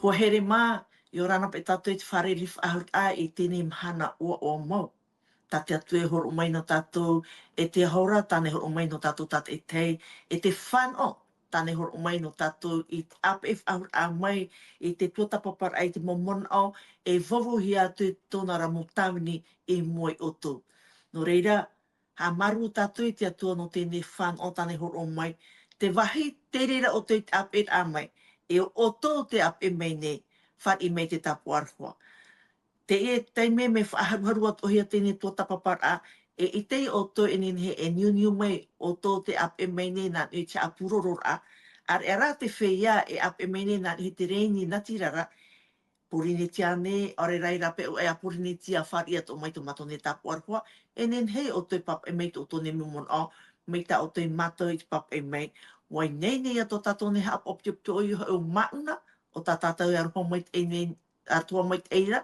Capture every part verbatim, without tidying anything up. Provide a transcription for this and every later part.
Ua here mā, ʻia ora na paʻi tātou i te fārereiraʻa i teie mahana ʻoaʻoa mau. Tā te Atua e hōroʻa mai nō tātou, e te aho ra tāna e hōroʻa mai nō tātou tātaʻitahi, e te fānaʻo tāna e hōroʻa mai nō tātou i te ʻāpeʻe faʻahou mai, i te tuatāpaparaʻa i te mau manaʻo, e vauvauhia atu i tōna ra mau tāvini i mua ia ʻoutou. Nō reira, haʻamāuruuru tātou i te Atua nō teie fānaʻo tāna e hōroʻa mai, te vāhi tei reira ʻoutou i te ʻāpeʻeraʻa mai, e ʻo ʻoutou tē ʻāpeʻe mai nei, fāriʻi mai te tāpaʻo aroha. Teie taime mea faʻaharuharu atoʻa hia teie tuatāpaparaʻa, e ʻite ʻoutou e nehenehe e niuniu mai ʻoutou tē ʻāpeʻe mai nei nā niʻa i te haʻapūrororaʻa, ʻāreʻa rā te feiā e ʻāpeʻe mai nei nā niʻa i te rēni natirara, Pōrīnetia nei, ʻaore rā i rāpae ʻoe a Pōrīnetia, fāriʻi atoʻa mai tō mātou nei tāpaʻo aroha, e nehenehe ʻoutou e pāpaʻi mai i tō ʻoutou nei mau manaʻo, mai tā ʻoutou e mātau i te pāpaʻi mai. ʻUa ineine atoʻa tō tātou nei haʻapaʻo pitiopitio ʻoia hoʻi ʻo Mauna, ʻo tā tātou e aroha maitaʻi nei, aroha maitaʻi ra,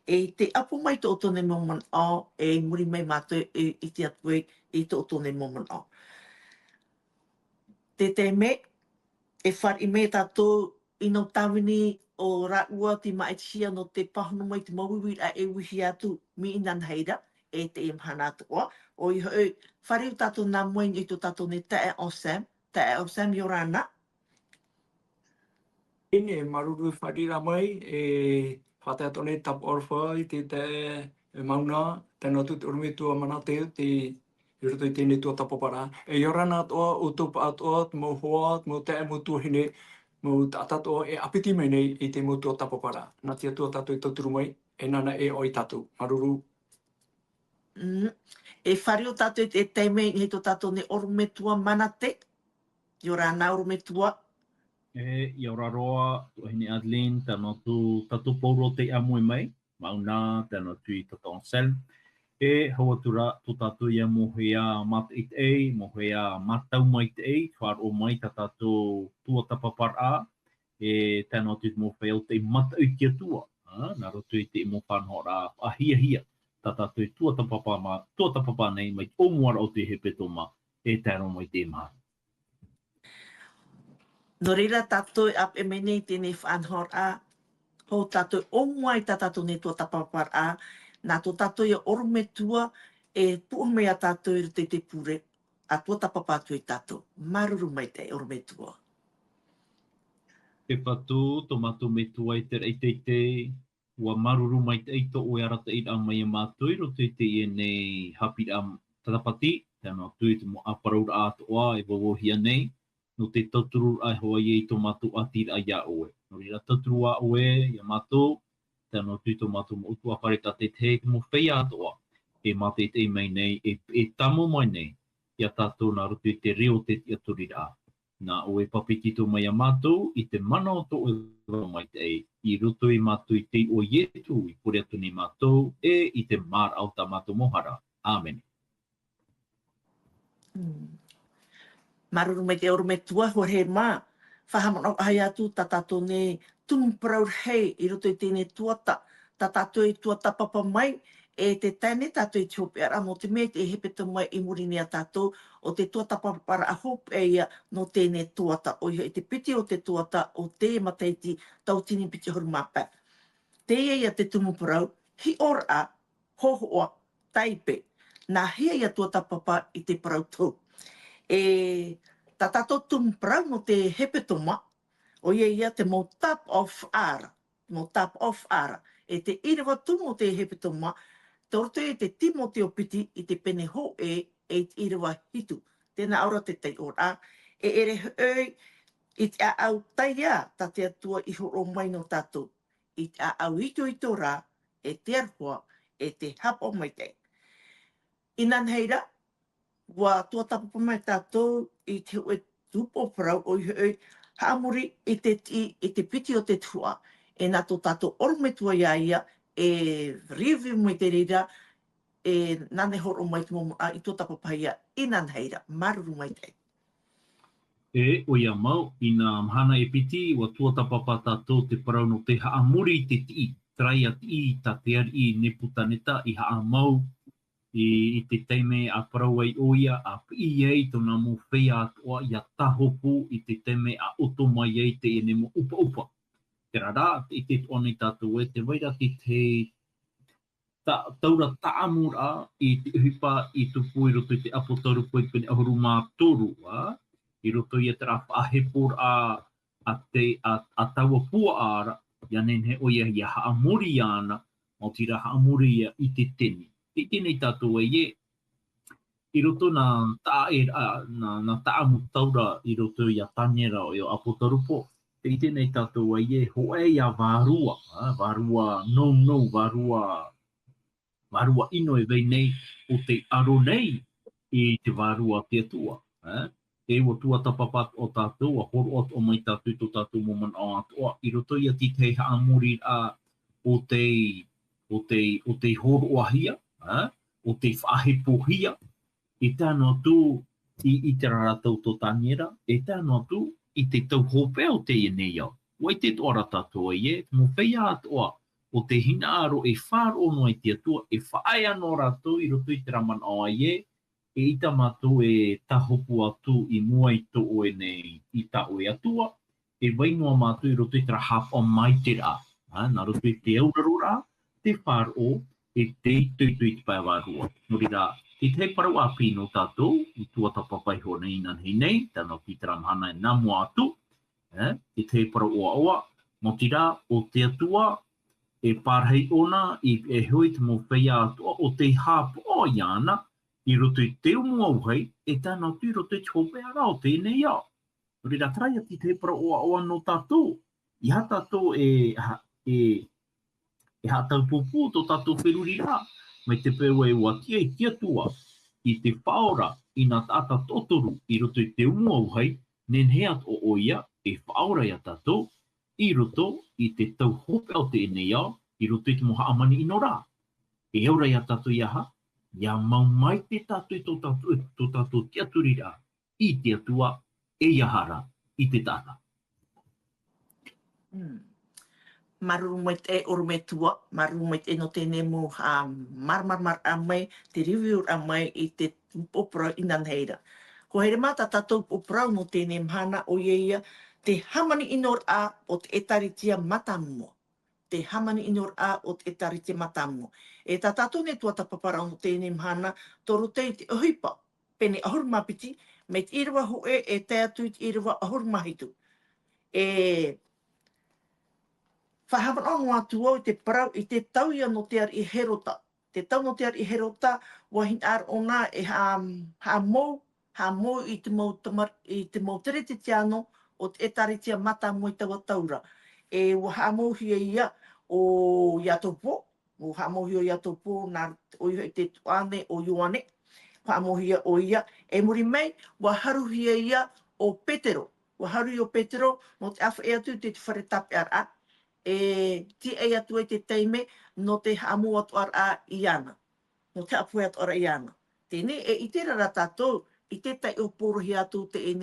e te ʻapo mai i tō ʻoutou nei mau manaʻo, e i muri mai mātou e, e ʻite atu ai i tō ʻoutou nei mau manaʻo. Te taime, e fāriʻi mai tātou i nā tāvini ʻo rāua tei māʻitihia nō te pāhono mai te mau uiuiraʻa e uihia atu mai inanahi ra, e teie mahana atoʻa, ʻoia hoʻi, fāriu tātou nā mua i niʻa i tō tātou nei taeaʻe Sam, taeaʻe Sam, ʻia ora na. ʻInā, māuruuru e fāriʻi ra mai, e faʻatae atoʻa nei tāpaʻo aroha i te taeaʻe Mauna, tae noa atu te ʻorometua Manate, te, i roto i teie tuatāpaparaʻa. E ʻia ora na atoʻa, ʻoutou pāʻatoʻa, te mau hoa, te mau taeaʻe, mau tuahine, mau taʻata atoʻa, e ʻāpiti mai nei i te mau tuatāpaparaʻa. Nā te Atua tātou e tauturu mai, e nāna e ʻoaʻoa ia tātou. Māuruuru. Mm. E fāriu tātou i te taime i niʻa i tō tātou nei ʻorometua Manate. ʻIa ora na ʻorometua. E, ʻia ora roa, tuahine Adeline, tae noa atu tātou pauroa tei ʻāmui mai, Mauna, tae noa atu i tō tātou Anselme. E, hau atu ra, tō tātou ia mau hea mātaʻitaʻi, mau hea mātau maitaʻi, faʻaroʻo mai tā tātou tuatāpaparaʻa, e tae noa atu i te mau feiā tei mataʻu i te Atua, ā, nā roto i te mau faʻanahoraʻa faʻahiahia, tā tātou e tuatāpapa ma-, tuatāpapa nei mai te ʻōmuaraʻa o te hepetoma, e tae roa mai i teie mahana. Nō reira tātou e ʻāpeʻe mai nei i teie faʻanahoraʻa, hou tātou e ʻōmua i tā tātou nei tuatāpaparaʻa, nā tō tātou ia ʻorometua e puʻe mai ia tātou i roto i te pure, ʻa tuatāpapa atu ia tātou. Māuruuru maitaʻi ʻorometua. E Fatu, tō mātou Metua i te raʻi teitei, ʻua māuruuru maitaʻi tō ʻoe arataʻiraʻa mai ia mātou i roto i teie nei haʻapiʻiraʻa tāpati, tae noa atu i te mau ʻāparauraʻa atoʻa e vauvauhia nei, nō te tautururaʻa e hoa ia i tō mātou ʻātiraʻa ia ʻoe. Nō reira tauturu ā ʻoe ia mātou, tae noa atu i tō mātou mau ʻutuāfare tātaʻitahi, te mau feiā atoʻa, e mātaʻitaʻi mai nei, e, e tāmau mai nei, ia tātou nā roto i te reo o te tiʻaturiraʻa. Nā ʻoe e pāpetito mai ia mātou, i te mana o tō ʻoe vārua maitaʻi, i roto ia mātou i te iʻoa o Ietu, i pure atu nei mātou, e i te māraʻa o tā mātou mau hara. ʻĀmene. Mm. Māuruuru maitaʻi ʻorometua, ʻua here mā, faʻahaʻamanaʻo faʻahou atu tā tātou nei tumu parau rahi i roto i teie tuata, tā tātou e tuatāpapa mai, e tē tae nei tātou i te hopeʻaraʻa nō te mea i te hepetoma i muri nei ia tātou, ʻo te tuatāpaparaʻa hopeʻa ia nō teie tuata, ʻoia hoʻi te piti o te tuata o te matahiti tauatini piti ʻahuru mā pae. Teie ia te tumu parau, hiʻoraʻa, hōhoʻa, taipe, nā hea ia tuatāpapa i te parau tohu. E, tā tātou tumu parau nō te hepetoma, ʻoia ia te mau tapa o faʻaara, te mau tapa o faʻaara. E te ʻīrava tumu o te hepetoma, tō roto i te Timoteo piti i te pene hōʻē, e i te ʻīrava hitu. Tē nā ʻō ra te taiʻoraʻa, e ʻere hoʻi i te ʻāʻau taiā tā te Atua i hōroʻa mai nō tātou, i te ʻāʻau itoito ra, e te aroha, e te haʻapaʻo maitaʻi. Inanahi ra, ʻua tuatāpapa mai tātou i te hōʻē tupu parau ʻoia hoʻi, haʻamori i te tiʻi, i te piti o te tuhaʻa, e nā tō tātou ʻorometua ia ia, e review mai te reira, e nāna e hōroʻa mai te mau manaʻo i tuatāpapa ia, inanahi ra, māuruuru maitaʻi. E, ʻoia mau, i nā mahana e piti, ʻua tuatāpapa tātou te parau nō te haʻamori i te tiʻi, terā ia tiʻi tā te ariʻi Nepukaneta i haʻamau, i, i te taime ʻa parau ai ʻoia, ʻa piʻi ai tōna mau feiā atoʻa ʻia tāhopu i te taime ʻa ʻoto mai ai teie nei mau ʻupaʻupa. Terā rā, te ʻite atoʻa nei tātou ē, tē vai ra te tahi ta-, taura tāʻamuraʻa i te ʻohipa i tupu i roto i te ʻApotarupo i pene ʻahuru mā toru, ā, i roto ia terā faʻaheporaʻa a te, a, a taua puaʻa ra, ʻia nehenehe ʻoia ʻia haʻamori iāna, maoti rā haʻamori ia i te tene. Tē ʻite nei tātou ē, i roto nā taʻa-, ā, nā, nā tāʻamu taura i roto ia Taniera ʻoia ʻo ʻApotarupo, tē ʻite nei tātou ē, hōʻē ia vārua, ā, vārua nounou, vārua, vārua ʻino e vai nei, ʻo tei aro nei i te Vārua a te Atua, ā. E ʻua tuatāpapa atoʻa tātou, ʻua hōroʻa atoʻa mai tātou i tō tātou mau manaʻo atoʻa, i roto ia i te tahi haʻamoriraʻa ʻo tei, ʻo tei, ʻo tei hōroʻahia, ā, ʻo tei faʻahepohia, e tae noa atu i, i terā ra tau tō Taniera, e tae noa atu i te tau hopeʻa o teie nei ao. ʻUa ʻite atoʻa ra tātou ē, te mau feiā atoʻa o te hinaʻaro e faʻaroʻo noa i te Atua, e faʻaea noa rātou i roto i terā manaʻo ē, eʻita mātou e tāhopu atu i mua i tō ʻoe nei, i tā ʻoe Atua, e vai noa mātou i roto i terā haʻapaʻo maitaʻi ra, ā, nā roto i te auraroraʻa, te faʻaroʻo, e te itoito i te pae vārua. Nō reira, te tahi parau ʻāpī nō tātou, i tuatāpapa iho nei inanahi nei, tae noa atu i terā mahana e nā mua atu, ā, te tahi parau ʻoaʻoa, maoti rā, ʻo te Atua, e pārahi ʻōna, i, e hoʻi te mau feiā atoʻa, ʻo tei haʻapaʻo iāna, i roto i te umu auahi, e tae noa atu i roto i te hopeʻa ra o teie nei ao. Nō reira, terā ia te tahi parau ʻoaʻoa nō tātou. ʻEiaha tātou e, ha-, e, e haʻataupupū tō tātou feruriraʻa, mai te peu ē ʻua tiʻa te Atua i te Faʻaora i nā taʻata toʻotoru i roto i te umu auahi, nehenehe atoʻa ʻoia e faʻaora ia tātou i roto i te tau hopeʻa o teie nei ao, i roto i te mau hāmani ʻino ra. E au ra ia tātou ʻeiaha, ʻia mau maitaʻi tātou i tō tātou, tō tātou tiʻaturiraʻa i te Atua, ʻeiaha ra i te taʻata. Mm. Māuruuru maitaʻi e ʻorometua, māuruuru maitaʻi nō teie mau, ā, māramarama mai, te review-raʻa mai i te upoʻo parau inanahi ra. ʻUa haere mai tā tātou upoʻo parau nō teie mahana, ʻoia ia te hāmani ʻino ra o te ʻĒtārētia mātāmua. Te hāmani ʻino ra o te ʻĒtārētia mātāmua. E tā tātou nei tuatāpapa ra nō teie mahana, tō roto i te ʻohipa, pene ʻahuru mā piti, mai te ʻīrava hōʻē e tae atu i te ʻīrava ʻahuru mā hitu. E faʻahaʻamanaʻo noa atu au i te parau, i te tau ia nō te ariʻi Herota. Te tau nō te ariʻi Herota, ʻua hinaʻaro ʻōna e haʻa-, haʻamou, haʻamou i te mau tamar-, i te mau Teretetiano o te ʻĒtārētia mātāmua i taua tau ra. E ʻua haʻamouhia ia ʻo Iakobo, ʻua haʻamouhia ʻo Iakobo, nā, ʻoia hoʻi te tuahine o Ioane, ʻua haʻamouhia ʻoia. E muri mai, ʻua haruhia ia ʻo Petero. ʻUa haru ʻo Petero, nō te ʻāfaʻi atu i te, te fare tāpeʻaraʻa, e tīaʻi atu ai te taime nō te haʻamou atoʻaraʻa iāna. Nō te haʻapohe atoʻa ra iāna. Teie, e ʻite ra tātou, i te tahi ʻōpuarohia atu teie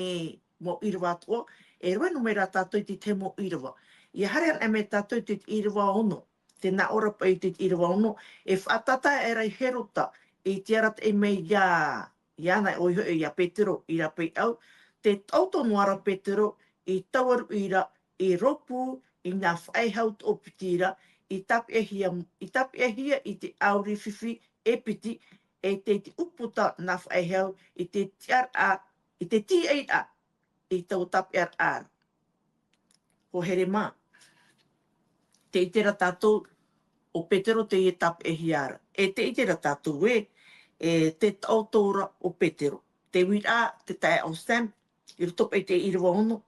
mau ʻīrava atoʻa, e rave noa mai ra tātou i te tahi mau ʻīrava. ʻIa haere anaʻe mai tātou i te ʻīrava ono, tē nā ʻō ra paʻi i te ʻīrava ono, e faʻatātaʻi aʻera ia Herota, i te arataʻi mai ia, iāna ʻoia hoʻi ia Petero i Rapaiʻau, tē taʻoto noa ra Petero, i taua ruʻi ra, i rōpū i nā faʻehau toʻopiti ra, i tāpeʻahia, i tāpeʻahia i te ʻāuri fifi e piti, e te, te ʻūputa nā faʻehau i te tiʻaraʻa, i te tīaʻiraʻa i taua tāpeʻaraʻa. ʻUa haere mai. Tē ʻite ra tātou, ʻo Petero teie tāpeʻahia ra. E tē ʻite ra tātou ē, e te taʻoto ra ʻo Petero. Te uiraʻa, te taeaʻe Sam, i roto paʻi i te ʻīrava ono,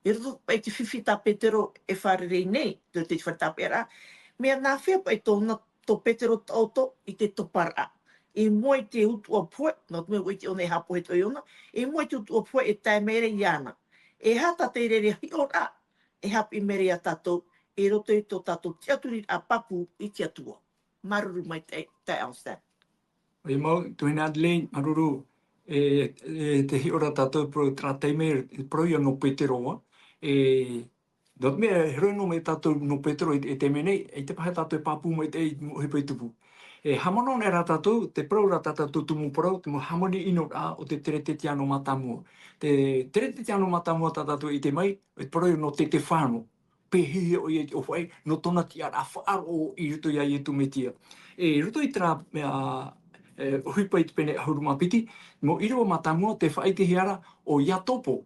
i roto paʻi i te fifi tā Petero e fārerei nei, te, te fare tāpeʻaraʻa. Mea nāfea paʻi tōna, tō Petero taʻoto i te toparaʻa. I mua i te utuʻa pohe, nō te mea ʻua ʻite ʻōna e haʻapohe atoʻa ʻōna, i mua i te utuʻa pohe e tae mai ra iāna. E aha tā te reira hiʻoraʻa, e haʻapiʻi mai ra ia tātou, i roto i tō tātou tiʻaturiraʻa pāpū i te Atua. Māuruuru maitaʻi, taeaʻe Sam. ʻOia mau, tuahine Adelaide, māuruuru, e, e te hiʻo ra tātou, parau terā taime, parau ia nō Petero, e, nō te mea, e rave noa mai tātou nō Petero i, i te mea nei, ʻaita paha tātou e pāpū mai i te, i te ʻohipa i tupu. E haʻamanaʻo anaʻe ra tātou, te parau ra tā tātou tumu parau, te mau hāmani ʻino ra o te Teretetiano mātāmua. Te Teretetiano mātāmua tā tātou e ʻite mai, e parau nō Tētefano. pēhia ʻoia i te ʻōfaʻi, nō tōna tiʻaraʻa faʻaroʻo i roto iā Iesu Mesia. E, i roto i terā, ā, e, ʻohipa i te pene ʻahuru mā piti, mau ʻīrava mātāmua tē faʻaʻitehia ra ʻo Iakobo.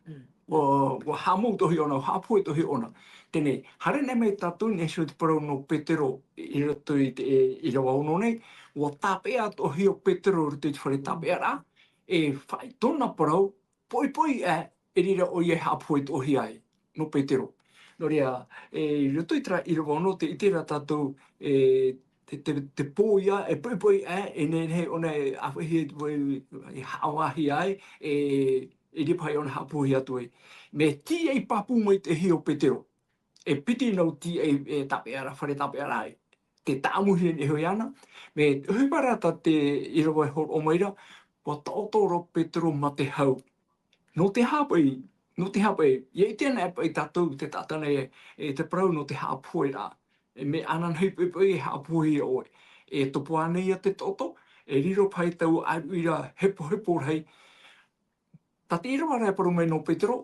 Mm. ʻUa, ʻua haʻamou tō hiʻona, ʻua haʻapohe tō hiʻona. Teie nei, haere nei mai tātou i niʻa iho i te parau nō Petero i roto i te, e, ʻīrava ono nei, ʻua tāpeʻa atoʻahia ʻo Petero i roto i te fare tāpeʻaraʻa, e faʻaʻite tōna parau, poʻipoʻi aʻe, e reira ʻoia e haʻapohe atoʻahia ai, nō Petero. Nō reira, e, i roto i terā ʻīrava ono, tē ʻite ra tātou, e, te, te, te pō ia, e poʻipoʻi aʻe, e nehenehe ʻōna e ʻāfaʻihia i te, e, e haʻavāhia ai, e, e riro paha ʻōna haʻapohe atu ai. Mea tīaʻi pāpū maitaʻi ʻo Petero. E piti nau tīaʻi, e, tāpeʻaraʻa, fare tāpeʻaraʻa, e. Tē tāʻamuhia nei iho iāna. Mea ʻohipa ra tā te ʻīrava e hōroʻa mai ra, ʻua taʻoto ra ʻo Petero mā te hau. Nō te aha paʻi, nō te aha paʻi, ʻia ʻite anaʻe paʻi tātou te taʻata nei, e, te parau nō te haʻapoheraʻa. E mea ananahi poʻipoʻi e haʻapohehia ʻoe. E topa ānei ïa te taʻoto, e riro paha i taua ʻāruʻi ra hepohepo rahi. Tā te ʻīrava ra e parau mai nō Petero,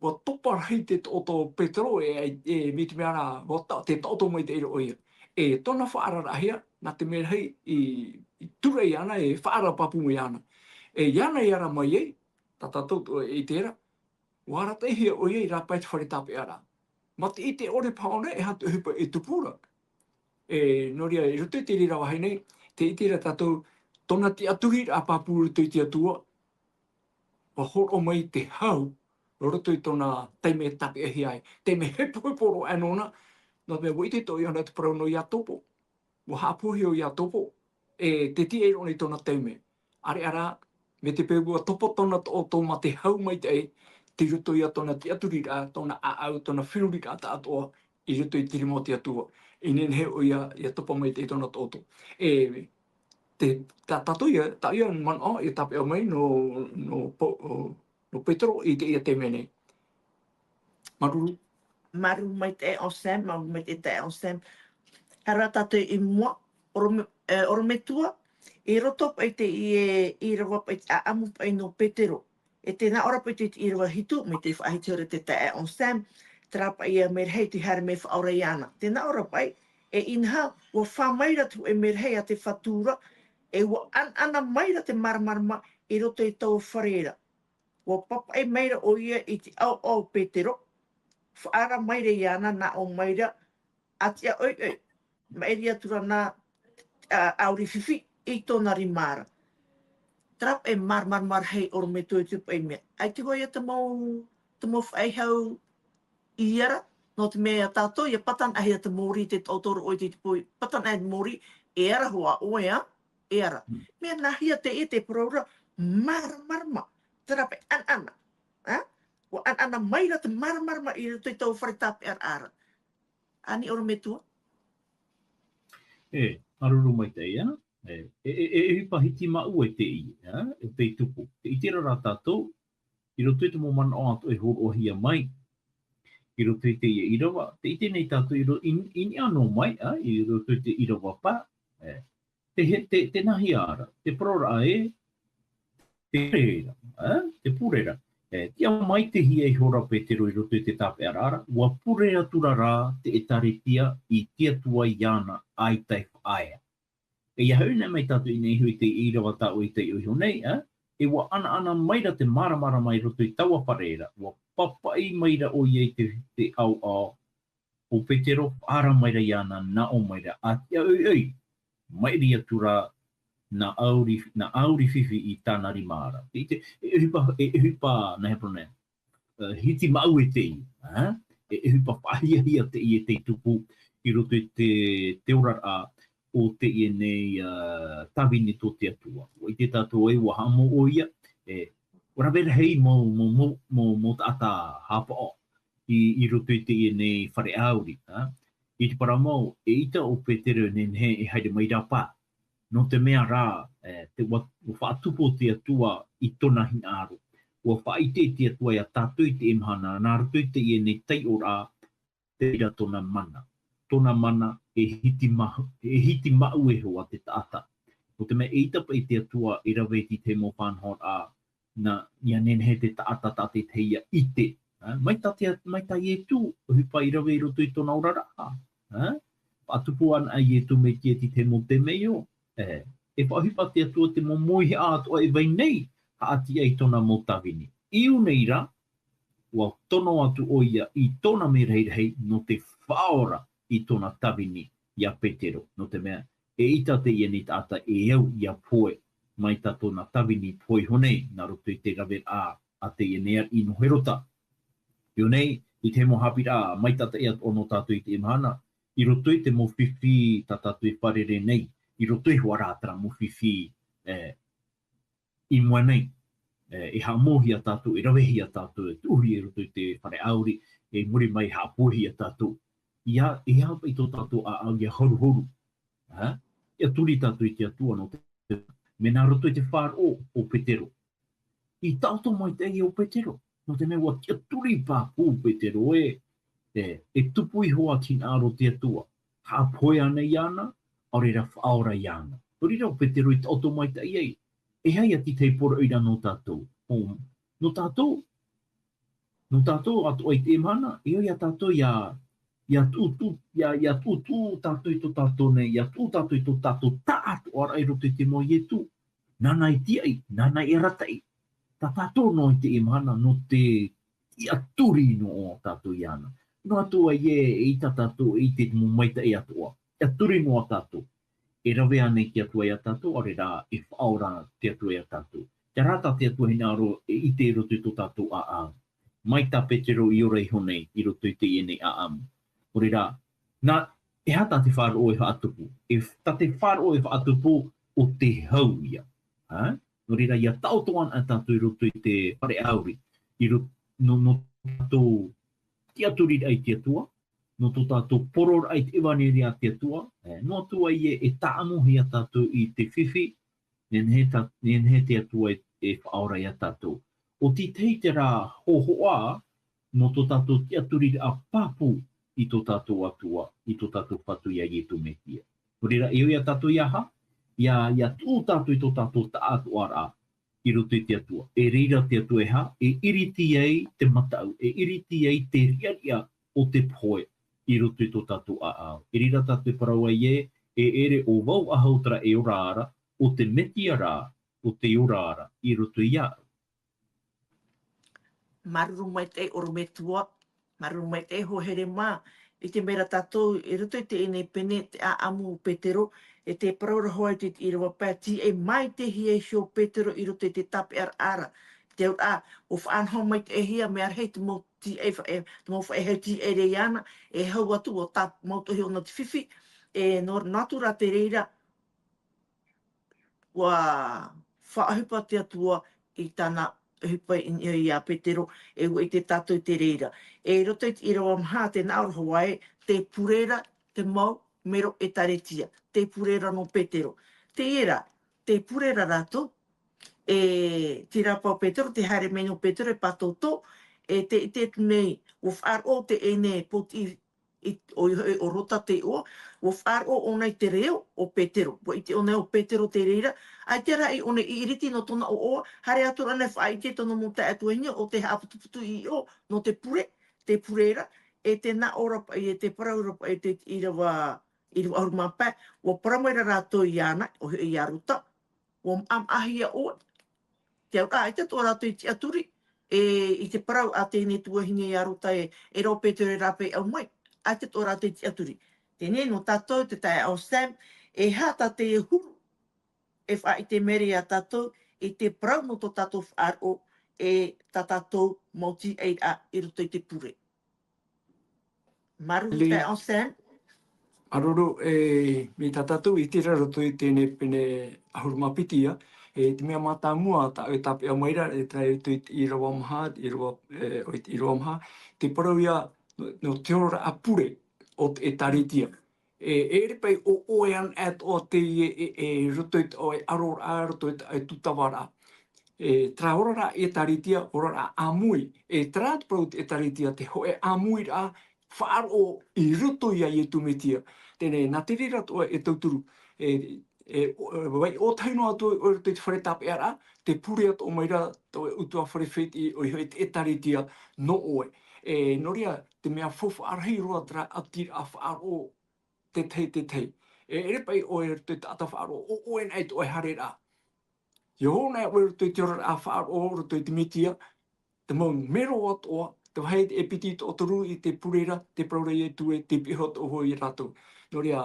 ʻua topa rahi te taʻoto o Petero, e, e, mai te mea ra, ʻua ta-, tē taʻoto maitaʻi ra ʻoia. E tōna faʻaararaʻahia, nā te mea rahi i, i tūraʻi iāna, e faʻaara pāpū mai iāna. E iāna i ara mai ai, tā tātou e ʻite ra, ʻua arataʻihia ʻoia i rāpae i te fare tāpeʻaraʻa. Mā te ʻite ʻore paha ʻōna, e aha te ʻohipa e tupu ra. E, nō reira, i roto i te reira vāhi nei, tē ʻite ra tātou, tōna tiʻaturiraʻa pāpū i roto i te Atua, ʻua hōroʻa mai te hau, i roto i tōna taime e tāpeʻahia ai, taime hepohepo roa aʻe nōna, nō te mea ʻua ʻite atoʻa ʻoia nā te parau nō Iakobo. ʻUa haʻapohehia ʻo Iakobo, e tē tīaʻi roa nei tōna taime. ʻĀreʻa rā, mai te peu ʻua topa tōna taʻoto mā te hau maitaʻi, tei roto ia tōna tiʻaturiraʻa, tōna ʻāʻau, tōna feruriraʻa tāʻatoʻa, i roto i te rima o te Atua. I nehenehe ʻoia, ʻia topa maitaʻi tōna taʻoto. E, te, tā, tātou ïa, tā ʻoia manaʻo, e tāpeʻa mai nō, nō Po-, o, nō Petero i teie taime nei. Māuruuru. Māuruuru maitaʻi ʻo Sam, māuruuru maitaʻi ʻo Sam. Haere tātou i mua, ʻorometua, e, ʻorometua, i roto paʻi i teie, ʻīrava paʻi te ʻāʻamu paʻi nō Petero. E tē nā ʻō ra paʻi te, te ʻīrava hitu, mai te faʻahiti ʻore te taeaʻe ʻo Sam, terā paʻi ia merahi tē haere mai faʻaora iāna. Tē nā ʻō ra paʻi, e inaha, ʻua fā mai ra te hōʻē merahi a te Fatu ra, e ʻua ʻanaʻana mai ra te māramarama i roto i taua fare ra. ʻUa papaʻi mai ra ʻoia i te ʻaoʻao o Petero, faʻaara mai ra iāna, nā ʻō mai ra, ʻa tiʻa ʻoiʻoi, maʻiri atu ra nā, ā, ʻauri fifi i tōna rima ra. Terā paʻi māramarama rahi ʻorometua i te paʻi mea. ʻAita hoʻi ïa te mau, te mau faʻehau i ara, nō te mea tātou, ʻia pātanaʻahia te mōrī, te taʻoto ra ʻoe i te pō, pātanaʻahia te mōrī, e ara hoʻi ʻoe, ā, e ara. Mm. Mea nāhea teie te parau ra, māramarama, terā paʻi ʻanaʻana, ā? ʻUa ʻanaʻana mai ra te māramarama i roto i taua fare tāpeʻaraʻa ra. Ani ʻorometua. E, māuruuru maitaʻi, ā? E, e, e, e ʻohipa hitimaʻue teie, ā? E tei tupu. Tē ʻite ra rā tātou, i roto i te mau manaʻo atoʻa e hōroʻahia mai, i roto i teie ʻīrava, tē ʻite nei tātou i ro-, i, i niʻa noa mai, ā? I roto i te ʻīrava pae, e, te he-, te, te nāhea ra, te parauraʻa ē, te pure ra, ā? Te pure ra. E, tiʻa maitaʻihia ihora ʻo Petero i roto i te tāpeʻaraʻa ra, ʻua pure atura rā te ʻĒtārētia i te Atua iāna ʻaita e faʻaea. E ʻia haere mai tātou i niʻa iho i te ʻīrava tā ʻoe i taiʻo iho nei, ā? E ʻua ʻanaʻana mai ra te māramarama i roto i taua fare ra, ʻua papaʻi mai ra ʻoia i te, te ʻaoʻao o Petero, faʻaara mai ra iāna, nā ʻō mai ra, ʻa tiʻa ʻoiʻoi, maʻiri atu ra nā ʻauri, nā ʻauri fifi i tāna rima ra. Tē ʻite, e ʻohipa, e ʻohipa, nā hea parau nei, ā, hitimaʻue teie, ā? E ʻohipa faʻahiahia teie tei tupu i roto i te, te oraraʻa o teie nei, ā, tāvini tō te Atua. ʻUa ʻite tātou ē ʻua haʻamou ʻoia, e, ʻua rave rahi mau, mau, mau, mau, mau taʻata haʻapaʻo i, i roto i teie nei fare ʻauri, ā? I te parau mau, eʻita ʻo Petero e nehenehe e haere mai rāpae. Nō te mea rā, e, te, ʻua, ʻua faʻatupu te Atua i tōna hinaʻaro. ʻUa faʻaʻite te Atua ia tātou i teie mahana, nā roto i teie nei taiʻoraʻa, te reira tōna mana. Tōna mana e hitimaʻu, e hitimaʻue hoʻi te taʻata. Nō te mea eʻita paʻi te Atua e rave i te mau faʻanahoraʻa, nā, ʻia nehenehe te taʻata, taʻata i te hea ʻite Ā, mai tā te, mai tā Ietu, ʻohipa i rave i roto i tōna oraraʻa. Ā, faʻatupu ana ʻo Ietu Metia i te mau temeio. E, e faʻaʻohipa te Atua te mau mōihaʻa atoʻa e vai nei, haʻatiʻa i tōna mau tāvini. I ʻō nei rā, ʻua tono atu ʻoia i tōna merahi rahi nō te faʻaora i tōna tāvini ia Petero. Nō te mea, eʻita teie nei taʻata e au ia pohe mai tā tōna tāvini pohe iho nei, nā roto i te raveraʻa a teie nei ariʻi nō Herota. I ʻō nei, i te mau haʻapiʻiraʻa maitaʻi atoʻa nō tātou i teie mahana, i roto i te mau fifi tā tātou e fārerei nei, i roto iho ā rā terā mau fifi, e, i mua nei, e, e haʻamauhia tātou, e ravehia tātou, e tuʻuhia i roto i te fare ʻāuri, e muri mai haʻapohehia tātou. ʻIa, e aha paʻi tō tātou ʻāʻau ʻia horuhoru? Ā? ʻIa turi tātou i te Atua nō te, mea nā roto i te faʻaroʻo o Petero. I taʻoto maitaʻi ʻo Petero. Nō te mea ʻua tiʻaturi pāpū Petero ē, e, e tupu iho ā te hinaʻaro o te Atua. Haʻapohe ānei iāna, ʻaore rā faʻaora iāna. Nō reira ʻo Petero i taʻoto maitaʻi ai. E aha ia te tahi poroʻi ra nō tātou? ʻO, nō tātou, nō tātou atoʻa i teie mahana, e au ia tātou ia, ia tuʻutuʻu, ia, ia tuʻutuʻu tātou i tō tātou nei, ia tuʻu tātou i tō tātou taʻatoʻaraʻa i roto i te iʻoa o Ietu. Nāna i tīaʻi, nāna i arataʻi. Tā tātou noa i teie mahana, nō te tiʻaturi noa tātou iāna. Noa atu ai ē, eʻita tātou e ʻite te mau maitaʻi atoʻa. Tiʻaturi noa tātou. E rave ānei te Atua ia tātou, ʻaore rā, e faʻaora te Atua ia tātou. Terā tā te Atua hinaʻaro e ʻite i roto i tō tātou ʻāʻau. Mai tā Petero i ora iho nei, i roto i teie nei ʻāʻamu. Nō reira, nā, e aha tā te faʻaroʻo e faʻatupu? E, tā te faʻaroʻo e faʻatupu ʻo te hau ia. Ā? Nō reira, ʻia taʻoto ana tātou i roto i te fare ʻāuri, i ro-, nō, nō tātou tiʻaturiraʻa i te Atua, nō tō tātou pororaʻa i te ʻevaneria a te Atua, e, noa atu ai ē, e tāʻamuhia tātou i te fifi, nehenehe tā, nehenehe te Atua e, e faʻaora ia tātou. ʻO te tahi terā hōhoʻa, nō tō tātou tiʻaturiraʻa pāpū i tō tātou Atua, i tō tātou Fatu ia Ietu Metia. Nō reira, e au ia tātou ia aha? ʻIa, ʻia tuʻu tātou i tō tātou taʻatoʻaraʻa i roto i te Atua. E reira te Atua e aha? E iriti ai te mataʻu, e iriti ai te riʻariʻa o te pohe i roto i tō tātou ʻāʻau. E reira tātou e parau ai ē, e ʻere ʻo vau ahau terā e ora ra, ʻo te Metia rā, ʻo te ora ra i roto iāʻu. Māuruuru maitaʻi ʻorometua, māuruuru maitaʻi hoa here mā, i te mea ra tātou, i roto i teie nei pene, te ʻāʻamu o Petero, e tē parau ra hoʻi te, te ʻīrava pae, tīaʻi maitaʻihia iho ʻo Petero i roto i te tāpeʻaraʻa ra. Te auraʻa, ʻua faʻanaho maitaʻihia, mea rahi te mau tīaʻi fa-, e, te mau faʻehau tīaʻi ra iāna, e hau atu, ʻua tā-, mau tohi ʻōna te fifi, e, nō, nā atu rā te reira, ʻua faʻaʻohipa te Atua i tāna ʻohipa i niʻa ia Petero, e ʻua ʻite tātou i te reira. E i roto i te ʻīrava maha, tē nā ʻō ra hoʻi ē, tē pure ra te mau mero ʻĒtārētia, tē pure ra nō Petero. Teie rā, tē pure ra rātou, e, terā paʻi ʻo Petero, tē haere mai nei ʻo Petero e pātōtō, e tē ʻite atu nei, ʻua faʻaroʻo teie nei pōtiʻi i, ʻoia hoʻi ʻo Rota te iʻoa, ʻua faʻaroʻo ʻōna i te reo o Petero. ʻUa ʻite ʻōna ʻo Petero te reira, ʻaita rā ʻōna i iriti nō tōna ʻoaʻoa, haere atu ra ʻōna e faʻaʻite tōna mau taeaʻe tuahine ʻo tē haʻaputuputu i ʻō nō te pure, tē pure ra, e tē nā ʻō ra paʻi, e tē parau ra paʻi, te ʻīrava, ʻīrava ʻahuru mā pae, ʻua parau mai ra rātou iāna, ʻoia hoʻi ia Rota, ʻua maʻamaʻahia ʻoe. Te auraʻa, ʻaita atoʻa rātou i tiʻaturi, e, i te parau a teie tuahine ia Rota ē, e rā ʻo Petero e rāpae ʻau mai. ʻAita atoʻa rātou i tiʻaturi. Teie nei nō tātou, te taeaʻe Sam, e aha tā teie huru e faʻaʻite mai ra ia tātou, i te parau nō tō tātou faʻaroʻo, e tā tātou mau tīaʻiraʻa i roto i te pure. Māuruuru, Lī. Taeaʻe Sam. Māuruuru, e, mai tā tātou i ʻite ra i roto i teie nei pene ʻahuru mā piti ia, e, te mea mātāmua tāʻu e tāpeʻa mai ra, e, terā i roto i te ʻīrava maha, ʻīrava, e, ʻo te ʻīrava maha, te parau ia nō, nō te oraraʻa pure o te ʻĒtārētia. E, e ʻere paʻi ʻo ʻoe ana atoʻa teie, e, e, roto i tō ʻoe ʻaroraʻa, roto i tō ʻoe tūtavaraʻa. E, terā oraraʻa ʻĒtārētia, oraraʻa ʻāmui. E, terā te parau te ʻĒtārētia, te hōʻē ʻāmuiraʻa faʻaroʻo i roto ia Ietu Metia. Teie nei, nā te reira atoʻa e tauturu, e, e, o, e, vai ʻōtahi noa atu ʻoe i roto i te fare tāpeʻaraʻa, tē pure atoʻa mai ra tō ʻoe ʻutuāfare fētiʻi, ʻoia hoʻi te ʻĒtārētia nō ʻoe. E, nō reira, te mea faufaʻa rahi roa terā ʻatiraʻa faʻaroʻo tētahi, tētahi. E ʻere paʻi ʻoe i roto i te taʻata faʻaroʻo, ʻo ʻoe anaʻe tō ʻoe haereraʻa. ʻIa hoʻo anaʻe ʻoe i roto i te oraraʻa faʻaroʻo, i roto i te Metia, te mau mero atoʻa, te vāhi e piti tō toru i te pure ra, te parau ra Ietu ē, tei pihaʻi atoʻa hoʻi ia rātou. Nō reira,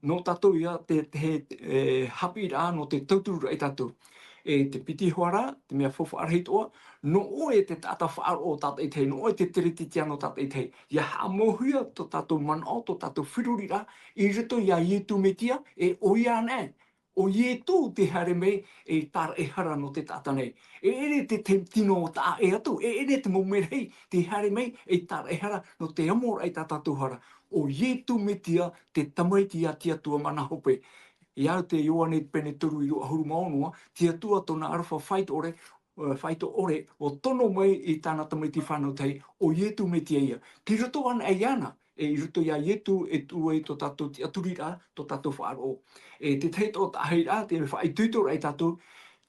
nō tātou ïa te, te, e, haʻapiʻiraʻa nō te tautururaʻa ia tātou. E te piti hoʻi ra, te mea faufaʻa rahi atoʻa, nō ʻoe te taʻata faʻaroʻo tātaʻitahi, nō ʻoe te Teretetiano tātaʻitahi. ʻIa haʻamauhia tō tātou manaʻo, tō tātou feruriraʻa, i roto ia Ietu Metia, e ʻoia anaʻe. ʻO Ietu tē haere mai ei tāraʻehara nō te taʻata nei. E ʻere te, te tino taʻa ʻē atu, e ʻere te mau merahi tē haere mai ei tāraʻehara nō te amoraʻa i tā tātou hara. ʻO Ietu Metia te Tamaiti a te Atua mana hope. I au te Ioane pene toru ʻīrava ʻahuru mā ono, te Atua tōna aroha faito ʻore, e, faito ʻore, ʻua tono mai i tāna Tamaiti fānau tahi, ʻo Ietu Metia ïa. Tei roto anaʻe iāna, e i roto ia Ietu e tuʻu ai tō tātou tiʻaturiraʻa, tō tātou faʻaroʻo. E tētahi atoʻa taʻahiraʻa, te faʻaitoitoraʻa ia tātou,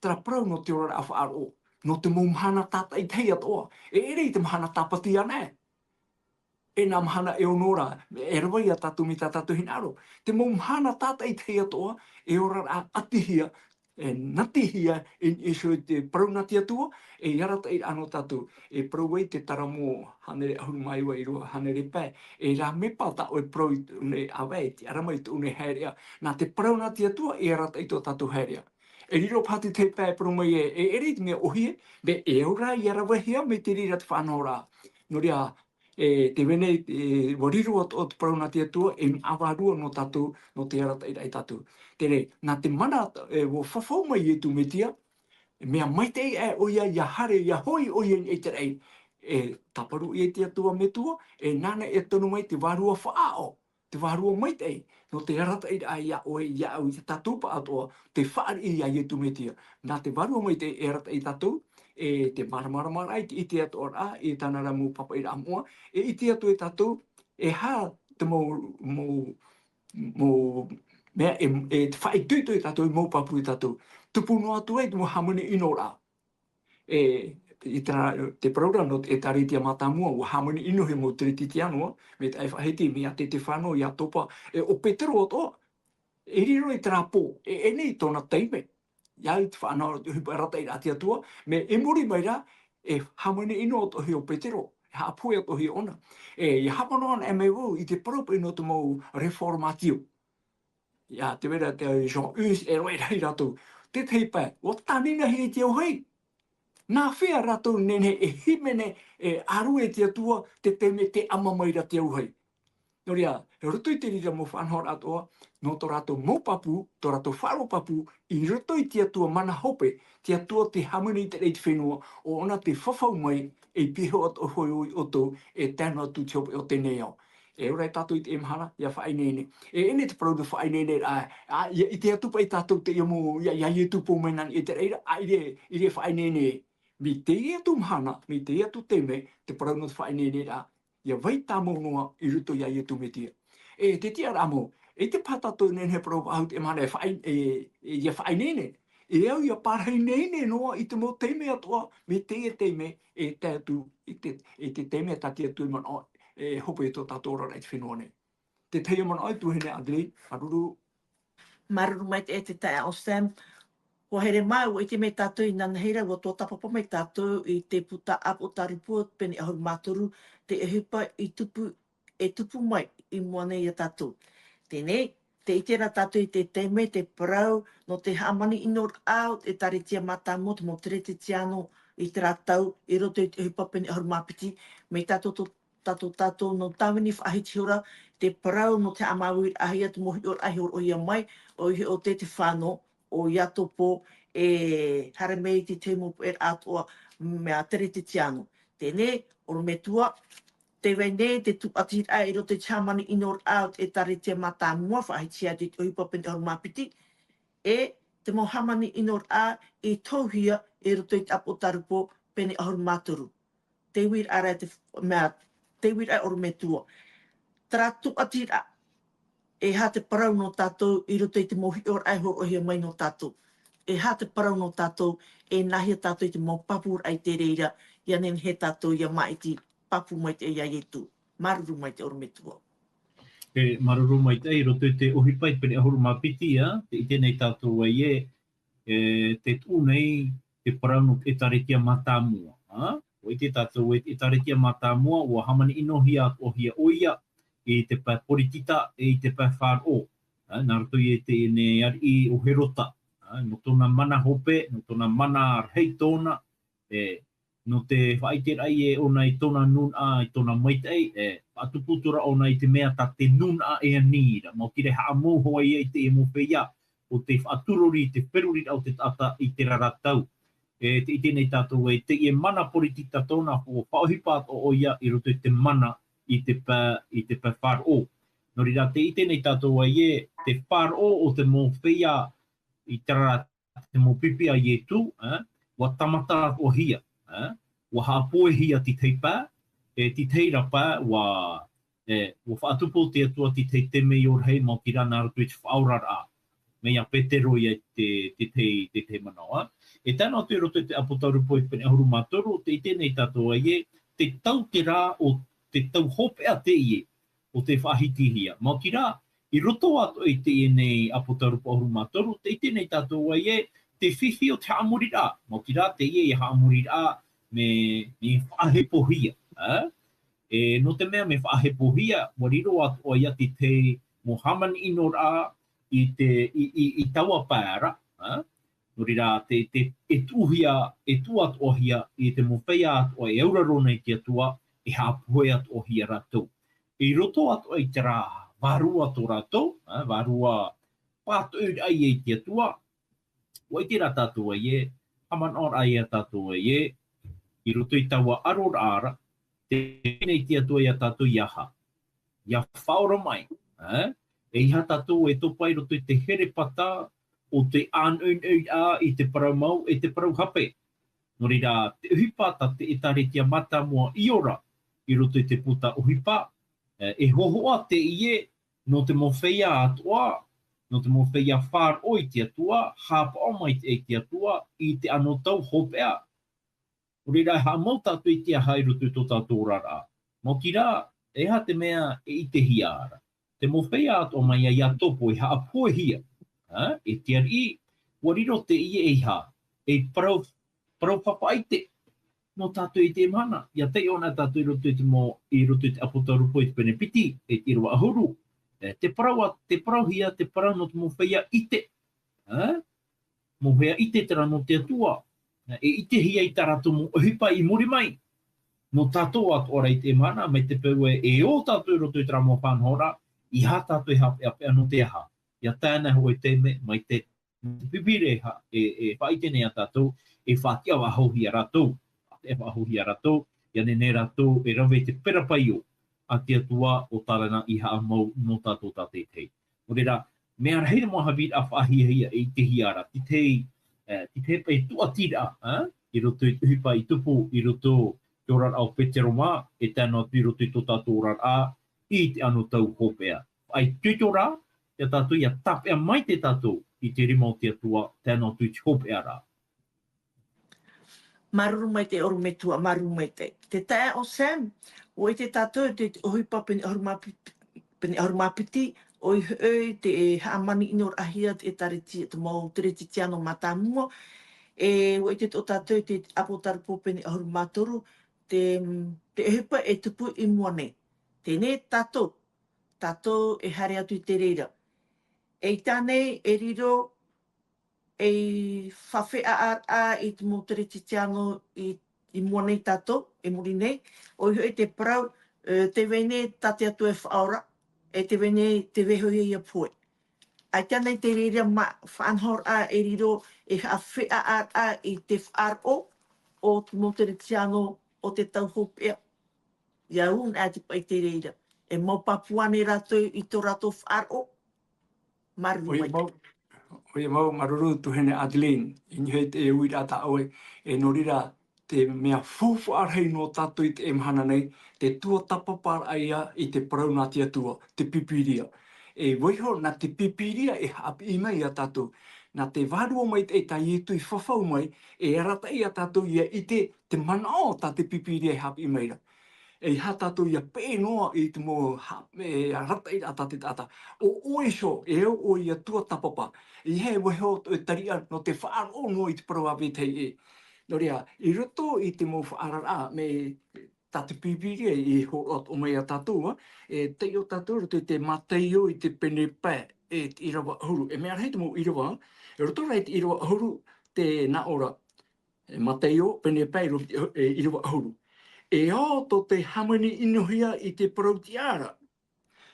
terā parau nō te oraraʻa faʻaroʻo, nō te mau mahana tātaʻitahi atoʻa, e ʻere i te mahana tāpati anaʻe. E nā mahana e ono ra, e rave ia tātou mai tā tātou hinaʻaro. Te mau mahana tātaʻitahi atoʻa, e oraraʻa ʻatihia, e natihia, e, e so te parau nā te Atua, e arataʻiraʻa nō tātou, e parau ai te Taramo hānere ʻahuru mā iva ʻīrava hānere pae, e rā mea paʻi tā ʻoe parau i tō ʻoe ʻāvae, e tiʻa ra mai i tō ʻoe haereʻa, nā te parau nā te Atua, e arataʻi tō tātou haereʻa. E riro paʻi te tahi pae e parau mai ē, e ʻere i te mea ʻōhie, mea e au ra ʻia ravehia mai te reira te faʻanahoraʻa. Nō reira, e, tē vai nei, e, ʻua riro atoʻa te parau nā te Atua, e mea vārua nō tātou, nō te arataʻiraʻa ia tātou. Terā, nā te mana, e, ʻua fafau mai Ietu Metia, e mea maitaʻi aʻe ʻoia ʻia haere, ʻia hoʻi ʻoia i niʻa i te raʻi. E tāparu ʻia te Atua Metua, e nāna e tono mai te vārua faʻaʻao, te vārua maitaʻi, nō te arataʻiraʻa ia ʻoe, ia au, ia tātou paʻi atoʻa, te fāriʻi ia Ietu Metia. Nā te vārua maitaʻi e arataʻi ia tātou, e te māramaramaraʻa, i te ʻite atoʻa ra, i tāna ra mau pāpaʻiraʻa moʻa, e ʻite atu ia tātou, e aha te mau, mau, mau mea, e, e te faʻaitoito ia tātou, mau pāpū ia tātou. Tupu noa atu ai te mau hāmani ʻino ra. E, i terā, te parau ra nō te ʻĒtārētia mātāmua, ʻua hāmani ʻino hoʻi mau Teretetiano, mai te taʻata faʻahiti, mai te Tefano, Iatopa, e ʻo Petero atoʻa, e riro i terā pō, e, e ʻere i tōna taime. I au i te faʻanaho, ʻohipa arataʻiraʻa a te Atua, mea i muri mai ra, e hāmani ʻino atoʻa hoʻi ʻo Petero, e haʻapohe atoʻa hoʻi ʻōna. E, ʻia haʻamanaʻo anaʻe mai vau i te parau paʻi nō te mau reformatio. Ia, tē vai ra te Jean Hus, e rave rahi rātou. Te tahi pae, ʻua tāninahia i te auahi. Nā hea rātou e nehenehe e hīmene, e ʻārue i te Atua, te taime tē ʻama mai ra te auahi. Nō reira, i roto i te reira mau faʻanahoraʻa atoʻa, nō tō rātou mau pāpū, tō rātou faʻaroʻo pāpū, i roto i te Atua mana hope, te Atua tē hāmani i te raʻi i te fenua, ʻo ʻōna tē fafau mai, e pihaʻi atoʻa hoʻi ʻoutou, e tae noa atu i te hopeʻa o teie nei ao. E ora tātou i teie mahana, ʻia faʻaineine. E ʻere te parau nō faʻaineine ra, ā, ʻia ʻite atu paʻi tātou i teie mau, ʻia, ʻia Ietu pō mai nā niʻa i te raʻi ra, ā, ʻere, ʻere faʻaineine. Mai teie atu mahana, mai teie atu taime, te parau nō te faʻaineine ra, ʻia vai tāmau noa i roto ia Ietu Metia. E, te tiʻaraʻa mau, e te paha tātou e nehenehe e parau faʻahou i teie mahana, e faʻai-, e, e, ʻia faʻaineine. E au ʻia pārahi ineine noa i te mau taime atoʻa, mai teie taime, e tae atu i te, i te taime tā te Atua i manaʻo, e hope i tō tātou oraraʻa i te fenua nei. Te tahi manaʻo atu, tuahine Adelaide, māuruuru. Māuruuru maitaʻi e te taeaʻe Sam. ʻUa haere mai, ʻua ʻite mai tātou inanahi ra, ʻua tuatāpapa mai tātou i te puta ʻĀpōtarupo, pene ʻahuru mā toru, te ʻohipa i tupu, e tupu mai i mua nei ia tātou. Teie nei, tē ʻite ra tātou i te taime, te parau, nō te hāmani ʻino ra ʻo te ʻĒtārētia mātāmua, te mau Teretetiano i terā tau, i roto i te ʻohipa pene ʻahuru mā piti, mai tā tō, tō, tā tō tātou nō Tāvini faʻahiti ihora, te parau nō te haʻamāuiraʻahia, te mau hiʻoraʻa i hōroʻahia mai, ʻoia hoʻi ʻo Tefano, ʻo Iatopo, e haere mai i te tahi mau puʻeraʻa atoʻa mea Teretetiano. Teie nei, ʻorometua, tē vai nei te tūʻatiraʻa i roto i te hāmani ʻino ra ʻo te ʻĒtārētia mātāmua, faʻahitihia i te ʻohipa pene ʻahuru mā piti, e te mau hāmani ʻino ra i tohuhia i roto i te ʻĀpōtarupo pene ʻahuru mā toru. Te uiraʻa ra te f-, mea, te uiraʻa ʻorometua. Terā tūʻatiraʻa, E aha te parau nō tātou i roto i te mau hiʻoraʻa e hōroʻahia mai nō tātou? E aha te parau nō tātou, e nāhea tātou i te mau pāpūraʻa i te reira, ʻia nehenehe tātou ʻia māʻiti pāpū maitaʻi ia Ietu? Māuruuru maitaʻi ʻorometua. E, māuruuru maitaʻi, i roto i te ʻohipa i te pene ʻahuru mā piti, ā, tē ʻite nei tātou ē, e, tē tuʻu nei te parau nō te ʻĒtārētia Mātāmua, ā? ʻUa ʻite tātou ē te ʻĒtārētia Mātāmua, ʻua hāmani ʻino hia atoʻa hia ʻoia i te pae poritita e i te pae faʻaroʻo, ā, nā roto ia i teie nei ariʻi ʻo Herota, ā, nō tōna mana hope, nō tōna mana rahi tōna, e, nō te faʻaʻiteraʻa ia ʻōna i tōna nūnaʻa, i tōna maitaʻi, e, faʻatupu atu ra ʻōna i te mea tā te nūnaʻa e ani ra. Maoti rā e haʻamou hoʻi ia i teie mau feiā, ʻo tē faʻaturori i te feruriraʻa o te taʻata i terā ra tau. E, tē ʻite nei tātou ē, teie mana poritita tōna, ʻua faʻaʻohipa atoʻa ʻoia i roto i te mana i te pae, i te pae faʻaroʻo. Nō reira, tē ʻite nei tātou ē, te faʻaroʻo o te mau feiā i terā ra te mau pipi a Ietu, ā, ʻua tāmata atoʻa hia, ā, ʻua haʻapohe hia te tahi pae, e te tahi ra pae, ʻua, e, ʻua faʻatupu te Atua te tahi temeio rahi, maoti rā nā roto i te faʻaoraraʻa. Mai ia Petero ia te, te tahi, te tahi manaʻo, ā. E tae noa atu i roto i te ʻApotarupo i te pene ʻahuru mā toru, tē ʻite nei tātou ē, te tau terā o te tau hopeʻa teie, ʻo tē faʻahitihia. Maoti rā, i roto atoʻa i teie nei ʻApotarupo ʻahuru mā toru, tē ʻite nei tātou ē, te fifi o te haʻamoriraʻa. Maoti rā, teie e haʻamoriraʻa mea, mea faʻahepohia, ā? E, nō te mea mea faʻahepohia, ʻua riro atoʻa ia te tahi mau hāmani ʻinoraʻa i te, i, i, i taua pae ra, ā? Nō reira, te, te, e tuʻuhia, e tuʻu atoʻa hia i te mau feiā atoʻa e auraro nei te Atua, e haʻapohe atoʻa hia rātou. I roto atoʻa i terā vārua tō rātou, ā, vārua pātoʻiraʻa ia i te Atua, ʻua ʻite rā tātou ē, haʻamanaʻo rā ia tātou ē, i roto i taua ʻaroraʻa ra, tē piti nei te Atua ia tātou ʻia aha? ʻIa faʻaora mai, ā? ʻEiaha tātou e topa i roto i te herepata o te ʻānoʻinoʻiraʻa i te parau mau e te parau hape. Nō reira, te ʻohipa tā te ʻĒtārētia Mātāmua i ora i roto i te puta ʻohipa, e, e hōhoʻa teie nō te mau feiā atoʻa, nō te mau feiā faʻaroʻo i te Atua, haʻapaʻo mai te, i te Atua, i te anotau hopeʻa. Nō reira, e haʻamau tātou i te aha i roto i tō tātou oraraʻa? Maoti rā, e aha te mea e ʻitehia ra? Te mau feiā atoʻa mai ia Iakobo e haʻapohehia, ā, e te ariʻi, ʻua riro teie ʻeiaha, ei parau, parau faʻaʻite nō tātou i teie mahana. ʻIa taiʻo na tātou i roto i te mau, i roto i te ʻApotarupo i te pene piti, e te ʻīrava ʻahuru. E, te parau a, te parauhia, te parau nō te mau feiā ʻite. Ā? Mau feiā ʻite terā nō te Atua. E ʻitehia i tā rātou mau ʻohipa i muri mai. Nō tātou atoʻa ra i teie mahana, mai te peu ē, e ō tātou i roto i terā mau faʻanahoraʻa, ʻeiaha tātou e haʻapeʻapeʻa nō te aha. ʻIa tae ana hoʻi te mea, mai te, te pipiri e ha-, e, e faʻaʻite nei ia tātou, e faʻatiʻa faʻahou hia rātou. Faʻatiʻa faʻahou hia rātou, ʻia nehenehe rātou e rave i te pera paio a te Atua ʻo tāna i haʻamau nō tātou tātaʻitahi. Nō reira, mea rahi te mau haʻapiʻiraʻa faʻahiahia e ʻitehia ra, te tahi, e, te tahi paʻi tūʻatiraʻa, ā, i roto i te ʻohipa i tupu, i roto i te oraraʻa o Petero mā, e tae noa atu i roto i tō tātou oraraʻa, i te anotau hopeʻa. Faʻaitoito rā, ia tātou ʻia tāpeʻa maitaʻi tātou i te rima o te Atua, tae noa atu i te hopeʻa ra. Māuruuru maitaʻi ʻorometua, māuruuru maitaʻi. Te taeaʻe Sam, ʻua ʻite tātou te, te ʻohipa pene ʻahuru mā piti, pene ʻahuru mā piti, ʻoia hoʻi te hāmani ʻinoraʻahia te ʻĒtārētia, te mau Keresetiano mātāmua, e ʻua ʻite tō tātou te ʻĀpōtarupo pene ʻahuru mā toru, te, te ʻohipa e tupu i mua nei. Teie nei tātou, tātou e haere atu i te reira. Eʻita nei e riro ei faʻaʻāpīraʻa i te mau Keresetiano i, i mua nei tātou, i muri nei, ʻoia hoʻi te parau, e, tē vai nei tā te Atua e faʻaora, e tē vai nei, tē vaiiho ia pohe. ʻAita nei te reira mau faʻanahoraʻa e riro ei faʻaʻāpīraʻa i te faʻaroʻo o te mau Keresetiano o te tau hopeʻa. ʻIa ū ana te paʻi te reira. E mau pāpū ānei rātou i tō rātou faʻaroʻo? Māuruuru. ʻOia mau, ʻoia mau, māuruuru tuahine Adeline, i niʻa i te uiraʻa tā ʻoe, e nō reira, te mea faufaʻa rahi nō tātou i teie mahana nei, te tuatāpaparaʻa ia i te parau nā te Atua, te Pīpīria. E vaiho nā te Pīpīria e haʻapiʻi mai iā tātou. Nā te Vārua Maitaʻi tā Ietu i fafau mai, e arataʻi iā tātou ʻia ʻite te manaʻo tā te Pīpīria e haʻapiʻi mai ra. E ʻeiaha tātou ʻia peʻe noa i te mau ha-, e arataʻiraʻa tā te taʻata. ʻO ʻoe iho, e au ʻoe ʻia tuatāpapa. ʻEiaha e vaiho e tariʻa nō te faʻaroʻo noa i te parau a vetahi ʻē. Nō reira, i roto i te mau faʻaararaʻa, mea tā te Pīpīria i hōroʻa atoʻa mai iā tātou, ā, e taiʻo tātou i roto i te Mataio i te pene pae, e te ʻīrava ʻahuru. E mea rahi te mau ʻīrava, i roto rā i te ʻīrava ʻahuru, tē nā ʻō ra, e Mataio, pene pae, ʻīrava, e ʻīrava ʻahuru. E ao tō te hāmani ʻinohia i te parau-tiʻa ra.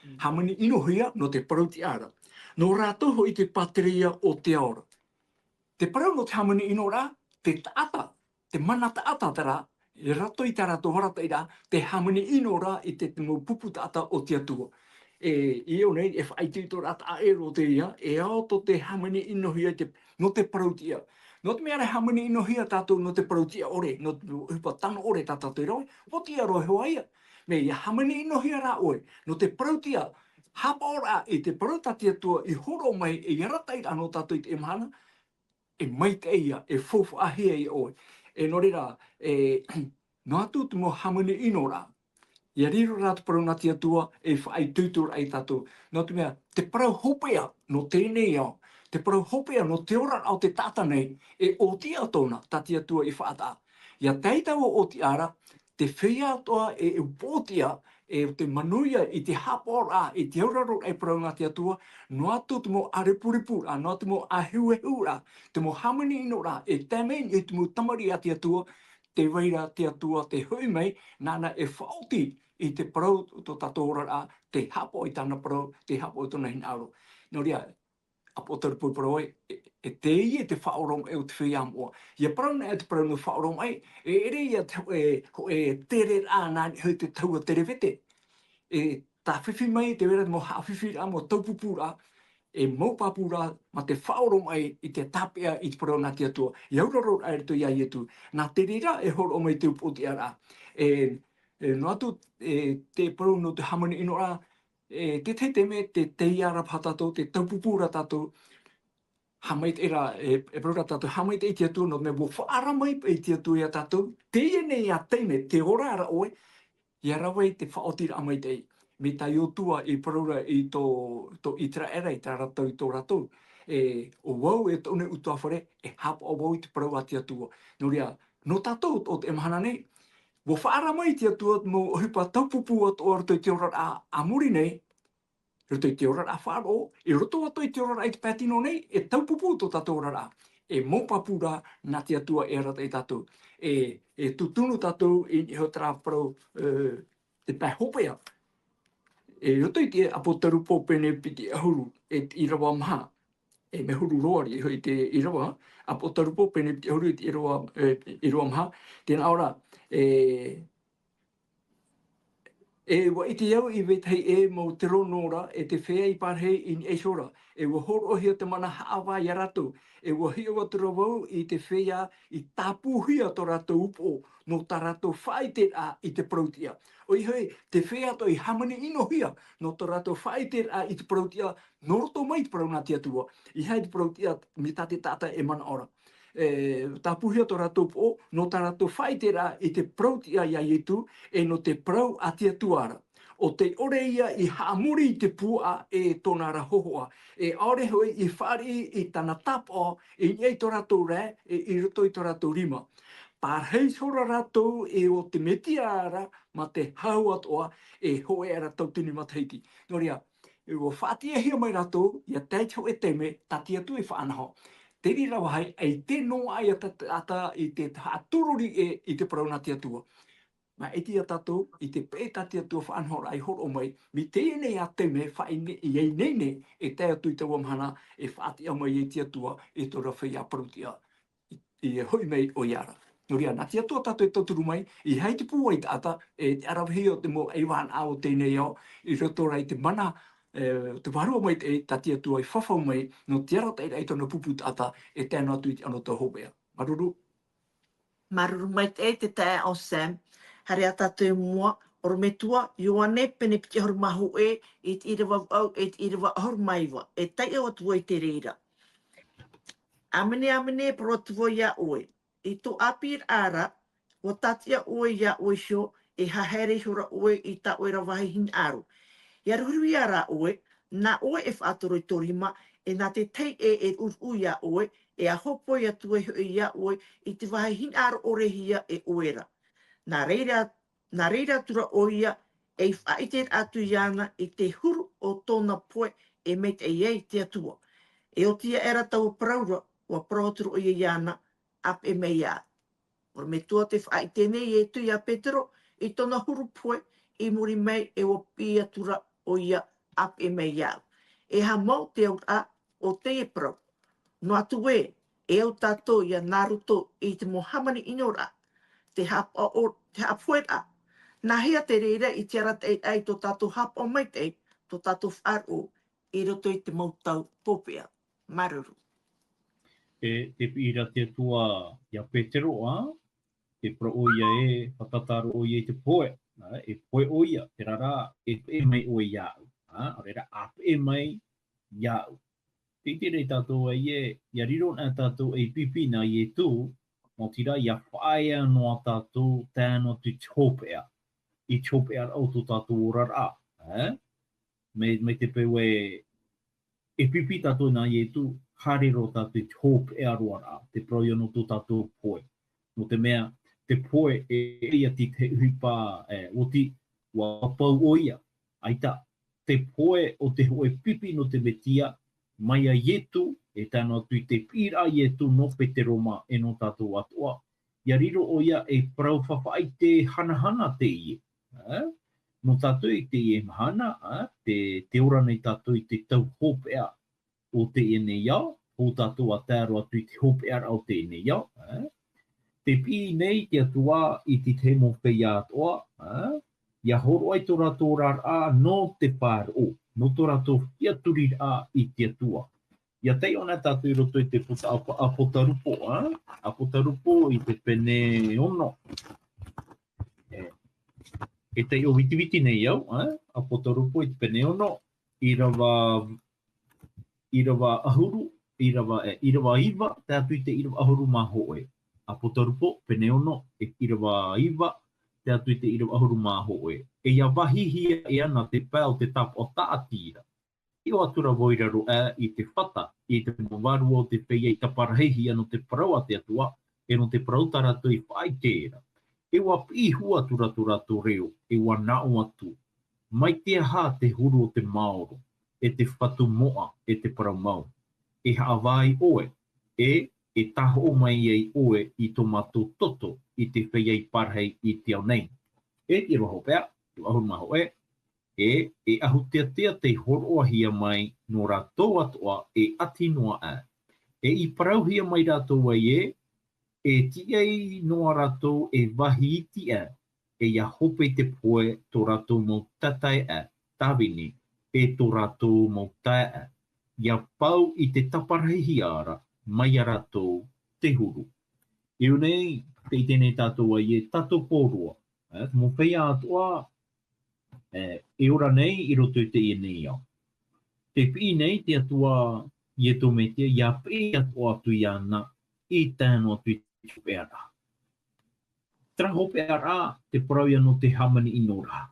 Mm. Hāmani ʻinohia nō te parau-tiʻa ra. Nō rātou hoʻi te pātireia o te ao ra. Te parau nō te hāmani ʻino ra, te taʻata, te mana taʻata terā, i roto i tā rātou arataʻiraʻa, te hāmani ʻino ra i te, te mau pupu taʻata o te Atua. E, i ʻō nei, e faʻaitoitoraʻa taʻa ʻē roa teie, e ao tō te hāmani ʻinohia i te, nō te parau-tiʻa. Nō te mea rā e hāmani ʻinohia tātou nō te parau-tiʻa ʻore, nō te ʻohipa tano ʻore tā tātou e rave, ʻua tiʻa roa hoʻi ïa. Mea ʻia hāmani ʻinohia rā ʻoe, nō te parau-tiʻa, haʻapaʻoraʻa i te parau tā te Atua i hōroʻa mai, e arataʻiraʻa nō tātou i teie mahana, e maitaʻi ïa, e faufaʻahia ïa ʻoe. E nō reira, e, noa atu te mau hāmani ʻino ra. ʻIa riro rā te parau nā te Atua, e faʻaitoitoraʻa ia tātou. Nō te mea, te parau hopeʻa nō teie nei ao, te parau hopeʻa nō te oraraʻa o te taʻata nei, e ʻōtiʻa tōna, tā te Atua i faʻataʻa. ʻIa tae i taua ʻōtiʻa ra, te feiā atoʻa e, e upoʻotiʻa, e ʻo tē manuia i te haʻapaʻoraʻa, i te auraro i te parau nā te Atua, noa atu te mau ʻārepurepu ra, noa atu te mau ʻāheuheu ra, te mau hāmani ʻino ra, e tae mai i te mau tamariʻi a te Atua, tē vai ra te Atua tē hoʻi mai, nāna e faʻaoti i te parau o tō tātou oraraʻa, tē haʻapaʻo i tāna parau, tē haʻapaʻo i tōna hinaʻaro. Nō reira, ʻApotarupo i parau ai, e, e teie te faʻaoromaʻi o te feiā moʻa. ʻIa parau na e te parau nō faʻaoromaʻi, e ʻere ïa te hōʻē, hōʻē tereraʻa nā niʻa i te tahua terevete. E tāfifi mai te vai ra mau haʻafifiraʻa, mau taupupūraʻa, e mau pāpū ra mā te faʻaoromaʻi i te tāpeʻa i te parau nā te Atua. ʻIa auraro ra i roto iā Ietu. Nā te reira e hōroʻa mai te upoʻotiʻaraʻa. E, e, noa atu, e, te parau nō te hāmani ʻino ra, e, te tahi taime, te taiā ra paha tātou, te taupupū ra tātou, haʻamaitaʻi ra, e, e parau ra tātou, haʻamaitaʻi te Atua, nō te mea, ʻua faʻaara mai paʻi te Atua iā tātou, teie nei ā taime, tē ora ra ʻoe, ʻia rave i te faʻaotiraʻa maitaʻi. Mai tā Iosua i parau ra i tō, tō ʻĪteraʻera, i tā rātou, i tō rātou. E, ʻo vau e tōʻu nei ʻutuāfare, e haʻapaʻo vau i te parau a te Atua. Nō reira, nō tātou, ʻo te mahana nei, ʻua faʻaara mai te Atua te mau ʻohipa taupupū atoʻa i roto i te oraraʻa a muri nei, i roto i te oraraʻa faʻaroʻo, i roto atoʻa i te oraraʻa i te pae tino nei, e taupupū tō tātou oraraʻa. E mau pāpū ra nā te Atua e arataʻi ia tātou. E, e tūtunu tātou i niʻa iho i terā parau, e, te pae hopeʻa. E, i roto i te ʻApotarupo pene piti ʻahuru, e te ʻīrava maha. E mea huru roa riʻi iho i te ʻīrava, ʻApotarupo pene piti ʻahuru i te ʻīrava, e, ʻīrava maha. Tē nā ʻō ra, e, E ʻua ʻite au i vetahi ʻē mau terono ra, e te feiā i pārahi i niʻa iho ra. E ʻua hōroʻahia te mana haʻavā ia rātou. E ʻua hiʻo atu ra vau i te feiā i tāpūhia tō rātou upoʻo, nō tā rātou faʻaʻiteraʻa i te parau-tiʻa. ʻOia hoʻi, te feiā atoʻa i hāmani ʻinohia, nō tō rātou faʻaʻiteraʻa i te parau-tiʻa, nō roto mai i te parau nā te Atua. ʻEiaha te parau-tiʻa, mai tā te taʻata e manaʻo ra. E, tāpūhia tō rātou upoʻo, nō tā rātou faʻaʻiteraʻa i te parau-tiʻa ia Ietu, e nō te parau a te Atua ra. ʻO tē ʻore ïa i haʻamori i te puaʻa e tōna ra hōhoʻa. E ʻaore hoʻi i fāriʻi i tāna tāpaʻo, i niʻa i tō rātou rae, e i roto i tō rātou rima. Pārahi iho ra rātou e ʻo te Mesia ra, mā te hau atoʻa, e hōʻē ra tautini matahiti. Nō reira, e ʻua faʻatiʻahia mai rātou, ʻia tae i te hōʻē taime, tā te Atua i faʻanaho. Te reira vāhi, ʻaita noa ïa te taʻata i te haʻatūrori ʻē i te parau nā te Atua. Mā ʻite ïa tātou, i te peʻe tā te Atua faʻanahoraʻa i hōroʻa mai, mai teie nei ā taime, faʻaine-, ʻia ineine, e tae atu i taua mahana, e faʻatiʻa mai ai te Atua, i tōna feiā parau-tiʻa. I, i hoʻi mai ʻoia ra. Nō reira, nā te Atua tātou e tauturu mai, ʻeiaha te pūai taʻata, e te ʻaravihi o te mau ʻaivānaʻa o teie nei ao, i roto rā i te mana, e, te Vārua Maitaʻi, tā te Atua i fafau mai, nō te arataʻiraʻa i tōna pupu taʻata, e tae noa atu i te anotau hopeʻa. Māuruuru. Māuruuru maitaʻi te taeaʻe Sam, haere ā tātou i mua, ʻorometua, Ioane, pene piti ʻahuru mā hōʻē, i te ʻīrava vaʻu, e te ʻīrava ʻahuru mā iva, e taiʻo atu ai te reira. ʻĀmene, ʻāmene, e parau atu vau iā ʻoe, i tō ʻāpīraʻa ra, ʻua tātiʻa ʻoe iā ʻoe iho, e haere ihora ʻoe i tā ʻoe ra vāhi hinaʻaro. ʻIa ruhiruhia rā ʻoe, nā ʻoe e faʻatoro i tō rima, e nā te tahi ʻē e ruʻuruʻu iā ʻoe, e ʻa hōpoi atu ai hoʻi iā ʻoe, i te vāhi hinaʻaro ʻore hia e ʻoe ra. Nā reira, nā reira atu ra ʻoia, ei faʻaʻiteraʻa atu iāna i te huru o tōna poe e maitaʻi ai te Atua. E oti aʻera taua parau ra, ʻua parau atu ra ʻoia iāna, ʻĀpeʻe mai au. ʻOrometua, tē faʻaʻite nei Ietu iā Petero i tōna huru poe, i muri mai e ʻua piʻi atu ra ʻoia, ʻĀpeʻe mai au. E aha mau te auraʻa o teie parau? Noa atu ē, e au tātou ïa nā roto i te mau hāmani ʻino ra, te haʻapaʻo-, te haʻapoʻeraʻa. Nāhea te reira i te arataʻiraʻa i tō tātou haʻapaʻo maitaʻi, tō tātou faʻaroʻo i roto i te mau tau hopeʻa? Māuruuru. E, tē piʻi ra te Atua iā Petero, ā, tē parau ʻoia ē, fātata roa ʻoia i te poe, ā, e poe ʻoia, terā rā, e peʻe mai ʻoe iāʻu, ā, ʻaore rā, ʻāpeʻe mai iāʻu. Tē ʻite nei tātou ē, ʻia riro na tātou ei pipi nā Ietu, maoti rā, ʻia faʻaea noa tātou tae noa atu i te hopeʻa, i te hopeʻa o tō tātou oraraʻa, ā? Mai, mai te peu ē, e pipi tātou nā Ietu, haere roa tātou i te hopeʻa roa ra, te parau ïa nō tō tātou poe. Nō te mea, te poe e, e ʻia te, te ʻohipa, e, oti, ʻua pau ʻoia. ʻAita, te poe o te hōʻē pipi nō te Metia, mai iā Ietu, e tae noa atu i te piʻiraʻa a Ietu nō Petero mā, e nō tātou atoʻa. ʻIa riro ʻoia ei parau faʻaʻite hanahana teie. Ā? Nō tātou i teie mahana, ā, tē, tē ora nei tātou i te tau hopeʻa o teie nei ao, hou tātou ʻa tae roa atu i te hopeʻaraʻa o teie nei ao, ā. Tē piʻi nei te Atua i te tahi mau feiā atoʻa, ā, ʻia hōroʻa i tō rātou oraraʻa nō te faʻaroʻo, nō tō rātou tiʻaturiraʻa i te Atua. ʻIa taiʻo na tātou i roto i te puta ʻApo-, ʻApotarupo, ā? ʻApotarupo i te pene ono. E, e taiʻo vitiviti nei au, ā? ʻApotarupo i te pene ono, ʻīrava, ʻīrava ʻahuru, ʻīrava, e, ʻīrava iva, tae atu i te ʻīrava ʻahuru mā hōʻē. ʻApotarupo, pene ono, e ʻīrava iva, tae atu i te ʻīrava ʻahuru mā hōʻē. E ʻia vāhihia e ana te pae o te tāpaʻo tāʻatira. Taiʻo atu ra vau i raro aʻe i te fata, i te mau vārua o te feiā i taparahihia nō te parau a te Atua, e nō te parau tā rātou i faʻaʻite ra. E ʻua piʻi hua atu ra tō rātou reo, e ʻua nāʻo atu. Mai te aha te huru o te maoro, e te fatu moʻa, e te parau mau? E haʻavā ai ʻoe, e, e tāhoʻo mai ai ʻoe i tō mātou toto, i te feiā i parahi i te ao nei. E te ʻīrava hopeʻa, te ʻahuru mā hōʻē, e, e ʻahu teatea tei hōroʻahia mai nō rātou atoʻa e ʻati noa aʻe. E i parauhia mai rātou ai ē, e tiʻa noa rātou e vāhi iti aʻe, e ʻia hope i te poe tō rātou mau tataeʻa, tāvini, e tō rātou mau taeaʻe, ʻia pau i te taparahihia ra, mai iā rātou te huru. I ʻō nei, tē ʻite nei tātou ai ē, tātou pauroa, e, te mau feiā atoʻa, e, e ora nei i roto i teie nei ao. Tē piʻi nei te Atua Ietu Metia, ʻia peʻe atoʻa atu iāna, i tae noa atu i te hopeʻaraʻa. Terā hopeʻaraʻa, te parau ïa nō te hāmani ʻino ra.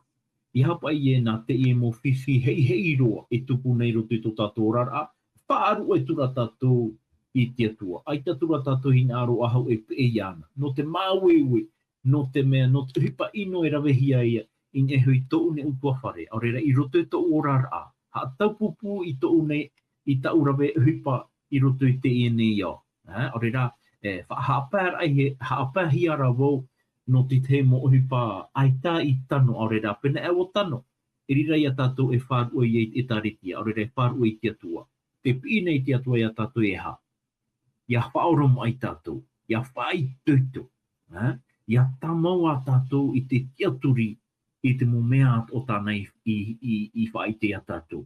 ʻIa haʻapaʻo ē nā teie mau fifi heihei roa e tupu nei i roto i tō tātou oraraʻa, faʻaruʻe atu ra tātou i te Atua. ʻAita atu ra tātou hinaʻaro ʻahu e peʻe iāna. Nō te māueue, nō te mea, nō te ʻohipa ʻino e ravehia ia, i niʻa iho i tōʻu nei ʻutuāfare, ʻaore rā i roto i tōʻu oraraʻa, haʻataupupū i tōʻu nei, i tāʻu rave ʻohipa i roto i teie nei ao. Ā, ʻaore rā, e, faʻahaʻapaeraʻa, e, haʻapaehia ra vau nō te tahi mau ʻohipa ʻaita i tano, ʻaore rā, pēnā ʻoe e tano, i reira ia tātou e faʻaruʻe i te ʻĒtārētia, ʻaore rā e faʻaruʻe i te Atua. Tē piʻi nei te Atua ia tātou e aha? ʻIa faʻaoromaʻi tātou, ʻia faʻaitoito, ā, ʻia tāmau ā tātou i te tiʻaturi i te mau mea o tāna i, i, i, i faʻaʻite ia tātou.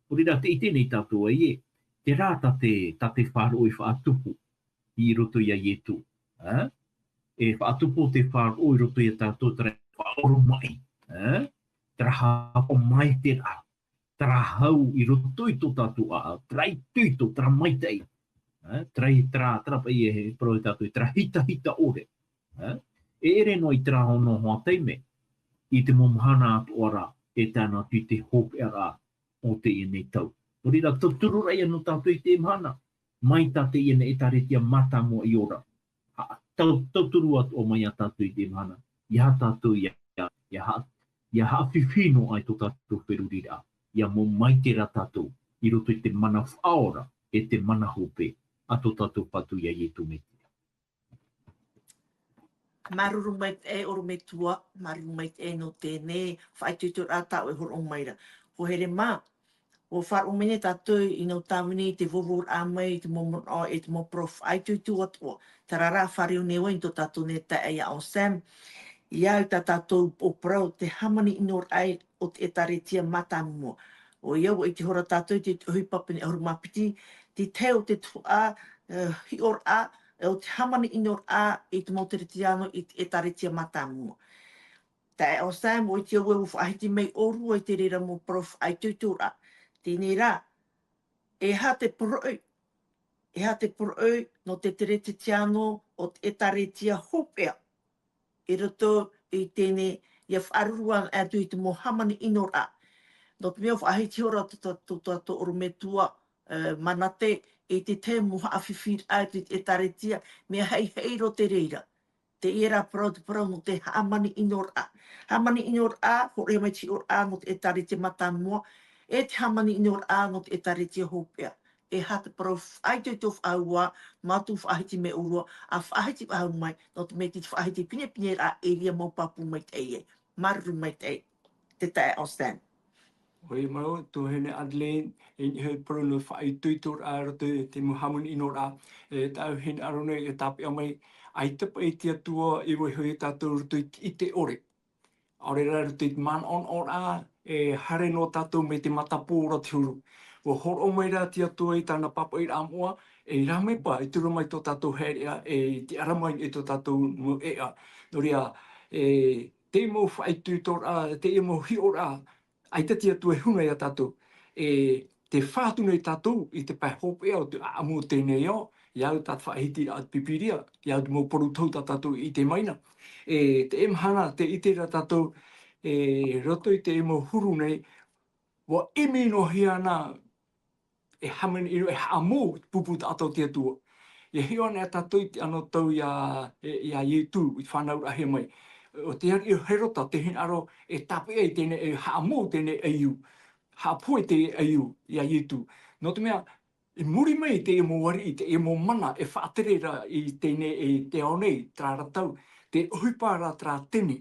ʻO reira tē ʻite nei tātou ai ē, terā tā te, tā te faʻaroʻo i faʻatupu i roto ia Ietu, ā? E faʻatupu te faʻaroʻo i roto ia tātou, terā faʻaoromaʻi. ā, terā haʻapaʻo maitaʻi ra, terā hau i roto i tō tātou ʻāʻau, terā itoito, terā maitaʻi, ā, terā, terā, terā paʻi e parau e tātou, terā hitahita ʻore, ā, e ʻere noa i terā ono hoa taime, i te mau mahana atoʻa ra, e tae noa atu i te hopeʻa ra o teie nei tau. Nō reira, tauturu ra ia nō tātou i teie mahana, mai tā teie nei ʻĒtārētia mātāmua i ora. Haʻatau-, tauturu atoʻa mai ia tātou i teie mahana, ia tātou ia, ia, ia haʻa-, ia haʻafifi noa ai tō tātou feruriraʻa, ia mau maitaʻi ra tātou, i roto i te mana faʻaora, e te mana hope, a tō tātou Fatu ia Ietu Metia. Māuruuru maitaʻi, ʻorometua, māuruuru maitaʻi nō teie faʻaitoitoraʻa tā ʻoe e hōroʻa mai ra. ʻUa here mā, ʻua faʻaroʻo mai nei tātou i nā tāvini i te vauvau ra mai, i te mau manaʻo, e te mau parau faʻaitoito atoʻa. Terā rā, fāriu nei vau i tō tātou nei taeaʻe ia ʻo Sam. I au i tā tātou parau, te hāmani ʻino ra o te ʻĒtārētia mātāmua. ʻOia, ʻua ʻite ihora tātou i te ʻohipa pene ʻahuru mā piti, te tahi o te tuhaʻa, ā, hiʻoraʻa, ā, o te hāmani ʻino ra i te mau Keretiano i te ʻĒtārētia mātāmua. Taeaʻe ʻo Sam, ʻua ʻite au ē ʻua faʻahiti mai ʻōrua i te reira mau parau faʻaitoitoraʻa. Teie rā, e aha te poroʻi, e aha te poroʻi nō te Keretiano o te ʻĒtārētia hopeʻa i roto i teie nei, ia faʻaruru atu i te mau hāmani ʻino ra. Nō te mea ʻua faʻahiti ihora tō, tō, tō tātou ʻorometua, ā, Manate, i te tahi mau haʻafifiraʻa i te ʻĒtārētia, mea haʻihaʻi roa te reira. Teie rā parau, te parau nō te hāmani ʻino ra. Hāmani ʻino ra, hōroʻahia mai te hiʻoraʻa nō te ʻĒtārētia mātāmua, e te hāmani ʻino ra nō te ʻĒtārētia hopeʻa. E aha te parau faʻaitoito faʻahou ā, mātou faʻahiti mai ʻōrua, ʻa faʻahiti faʻahou mai, nō te mea tē faʻahiti pinepine ra e ʻere mau pāpū maitaʻi ai. Māuruuru maitaʻi, te taeaʻe ʻo Sam. ʻOia mau, tuahine Adeline, e niʻa i te parau nō faʻaitoitoraʻa i roto i te mau hāmani ʻino ra, e tāʻu e hinaʻaro nei e tāpeʻa mai, ʻaita paʻi te Atua i vaiiho ia tātou i roto i te ʻite ʻore. ʻAore rā i roto i te manaʻonaʻoraʻa, e haere noa tātou mai te matapō ra te huru. ʻUa hōroʻa mai rā te Atua i tāna pāpaʻiraʻa moʻa, e ʻīrava mai paʻi, e tura mai tō tātou haereʻa, e i te ara mai i tō tātou mau ʻēʻa. Nō reira, e, te mau faʻaitoitoraʻa, te mau hiʻoraʻa, ʻaita te Atua e huna ia tātou. E tē fā atu nei tātou i te pae hopeʻa o te ʻāʻamu o teie nei ao, i au tā te faʻahitiraʻa o te Pīpīria, i au te mau parau tohu tā tātou i ʻite mai na. E, teie mahana, tē ʻite ra tātou, e, roto i te mau huru nei, ʻua ʻimi noa hia ana e hāmani ʻino, e haʻamou te pupu taʻata o te Atua. ʻIa hiʻo anaʻe tātou i te anotau ia, e, ia Ietu, i te fānauraʻahia mai. ʻO te ariʻi o Herota, tē hinaʻaro e tāpeʻa i teie nei, e haʻamou teie nei ʻaiū. Haʻapohe teie ʻaiū ia Ietu. Nō te mea, i muri mai i teie mau ariʻi, i teie mau mana, e faʻatere ra i teie nei, i te ao nei, terā ra tau, te ʻohipa ra terā teni.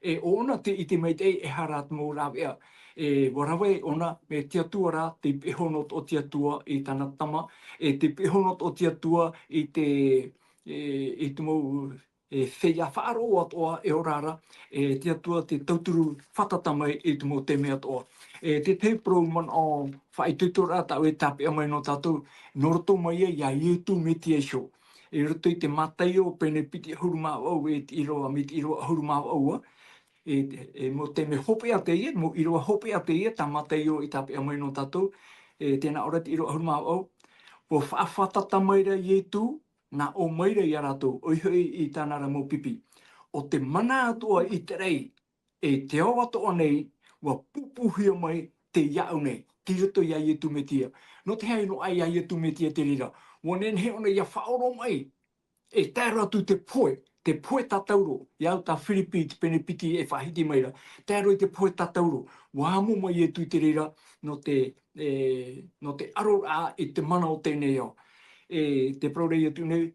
E ʻo ʻōna tē ʻite maitaʻi e aha rā te mau rāveʻa. E ʻua rave ʻōna, mea te Atua rā, te piʻihia noa te Atua i tāna Tama, e te piʻihia noa te Atua i te, e, i te mau, e, feiā faʻaroʻo atoʻa e ora ra, e te Atua te tauturu fātata mai i te mau taime atoʻa. E te tahi parau manaʻo faʻaitoitoraʻa tāʻu e tāpeʻa mai nō tātou, nō roto mai ia ia Ietu Metia iho. I roto i te Mataio pene piti ʻahuru mā vaʻu, e te ʻīrava, mai te ʻīrava ʻahuru mā vaʻu, e, e mau taime hopeʻa teie, mau ʻīrava hopeʻa teie, tā Mataio i tāpeʻa mai nō tātou, e tē nā ʻō ra te ʻīrava ʻahuru mā vaʻu, ʻua faʻafātata mai ra Ietu, nā ʻō mai ra ia rātou, ʻoia hoʻi i tāna ra mau pipi. ʻO te mana atoʻa i te raʻi, e te ao atoʻa nei, ʻua pūpūhia mai tei iāʻu nei, tei roto ia Ietu Metia. Nō te aha e noaʻa ia Ietu Metia te reira? ʻUa nehenehe ʻōna ʻia faʻaoromaʻi, e tae roa atu te pohe, te pohe tātauro, i au tā Firipi i te pene piti e faʻahiti mai ra, tae roa i te pohe tātauro, ʻua amo mai Ietu te reira, nō te, e, nō te ʻaroraʻa i te mana o teie nei ao. E, te parau ra Ietu nei,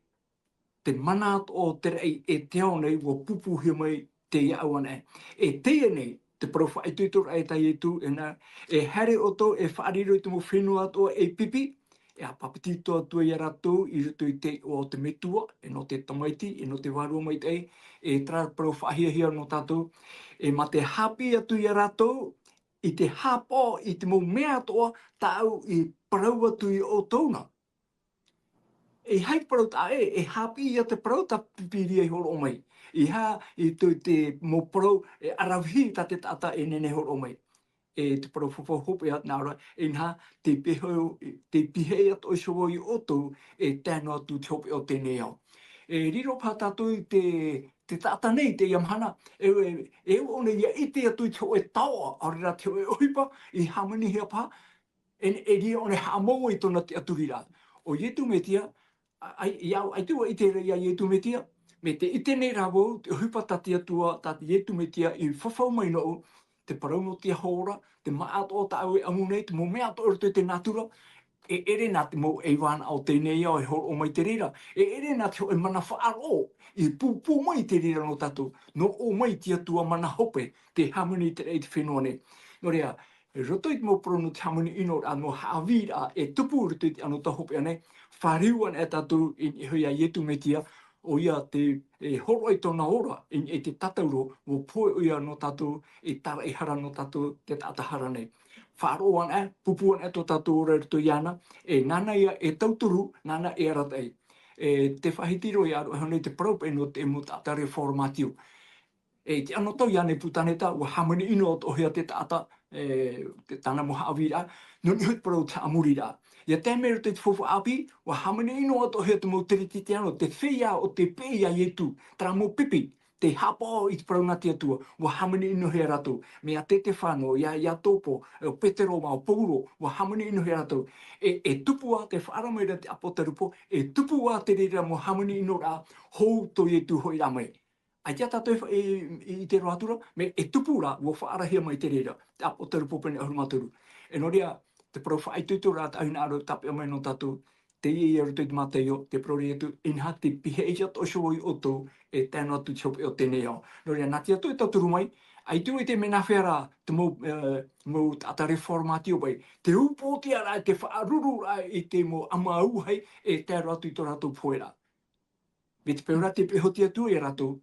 te mana atoʻa o te raʻi e te ao nei ʻua pūpūhia mai tei iāʻu anaʻe. E teie nei, te parau faʻaitoitoraʻa e tā Ietu, e nā, e haere ʻoutou e faʻariro i te mau fenua atoʻa ei pipi, e ʻāpapetito atu ia rātou i roto i te iʻoa o te Metua, e nō te Tamaiti, e nō te Vārua Maitaʻi, e terā parau faʻahiahia nō tātou, e mā te haʻapiʻi atu ia rātou, i te haʻapaʻo i te mau mea atoʻa tāʻu i parau atu ia ʻoutou na. E aha te parau tā ʻoe, e haʻapiʻi ia te parau tā Pīpīria i hōroʻa mai. ʻEiaha i te, te mau parau e ʻaravihi tā te taʻata e nehenehe e hōroʻa mai. E te parau fafau hopeʻa, nā ʻō ra, inaha, tē pihaʻi, tē pihaʻi atoʻa iho vau ia ʻoutou, e tae noa atu i te hopeʻa o teie nei ao. E riro paha tātou i te, te taʻata nei i teie mahana, e, e, e ʻua ʻō nei ʻia ʻite atu i te hōʻē taoʻa, ʻaore rā te hōʻē ʻohipa, i hāmanihia paha, e, e riro ʻōna e haʻamau i tōna tiʻaturiraʻa. ʻO Iesu Mesia, ʻa, ʻa, ʻia, ʻaita vau i ʻite ra ia Iesu Mesia, mai te ʻite nei rā vau, te ʻohipa tā te Atua, tā te Iesu Mesia i fafau mai nōʻu, te parau nō te aho ora, te māʻa atoʻa tā ʻoe e ʻamu nei, te mau mea atoʻa i roto i te natura, e ʻere nā te mau ʻaivānaʻa o teie nei ao e hōroʻa mai i te reira, e ʻere nā te hōʻē mana faʻaroʻo, i pūpū mai i te reira nō tātou, nō ʻō mai te Atua mana hope, tē hāmani i te raʻi i te fenua nei. Nō reira, i roto i te mau parau nō te hāmani ʻino ra, nō haʻavīraʻa, e tupu i roto i te anotau hopeʻa nei, fāriu anaʻe tātou i niʻa iho ia Iesu Mesia, ʻoia te, e hōroʻa i tōna ora, i, i te tatauro, ʻua pohe ʻoia nō tātou, e tāraʻehara nō tātou, te taʻata hara nei. Faʻaroʻo anaʻe, pūpū anaʻe tō tātou ora i roto iāna, e nāna ia e tauturu, nāna e arataʻi. E te faʻahiti roa ʻia ʻaroʻa iho nei te parau paʻi nō te mau taʻata reformatio. E i te anotau ia Nepukaneta, ʻua hāmani ʻino atoʻahia te taʻata, e, te, tāna mau haʻavīraʻa, nō niʻa iho i te parau o te haʻamoriraʻa. ʻIa tae mai i roto i te faufaʻa ʻāpī, ʻua hāmani ʻino atoʻahia te mau Kerisetiano, te feiā o tē peʻe ia Iesu, terā mau pipi, tē haʻapaʻo i te parau nā te Atua, ʻua hāmani ʻinohia rātou. Mai iā Setefano, iā, iā Iakobo, ʻo Petero mā, ʻo Paulo, ʻua hāmani ʻinohia rātou. E, e tupu ā, tē faʻaara mai ra te ʻāpōsetolo Paulo, e tupu ā te reira mau hāmani ʻino ra, hou tō Iesu hoʻi rā mai. ʻAita tātou e fa-, e, e, i ʻite roa atu ra, mai e tupu ra, ʻua faʻaarahia mai te reira, te ʻāpōsetolo Paulo pene ʻahuru mā toru. E nō reira, te parau faʻaitoitoraʻa, te hinaʻaro tāpeʻa mai nō tātou, teie i roto i te Mataio, te parau ra atu, inaha tē pihaʻi atoʻa iho vau ia ʻoutou, e tae noa atu i te hopeʻa o teie nei ao. Nō reira, nā te Atua e tauturu mai, ʻaita vau i ʻite mea nāfea rā, te mau, e, mau taʻata reformatio paʻi, te upoʻotiaraʻa, te faʻarururaʻa i te mau ʻama auahi, e tae roa atu i tō rātou poheraʻa. Mai te peu ra tē pihaʻi iho te Atua ia rātou,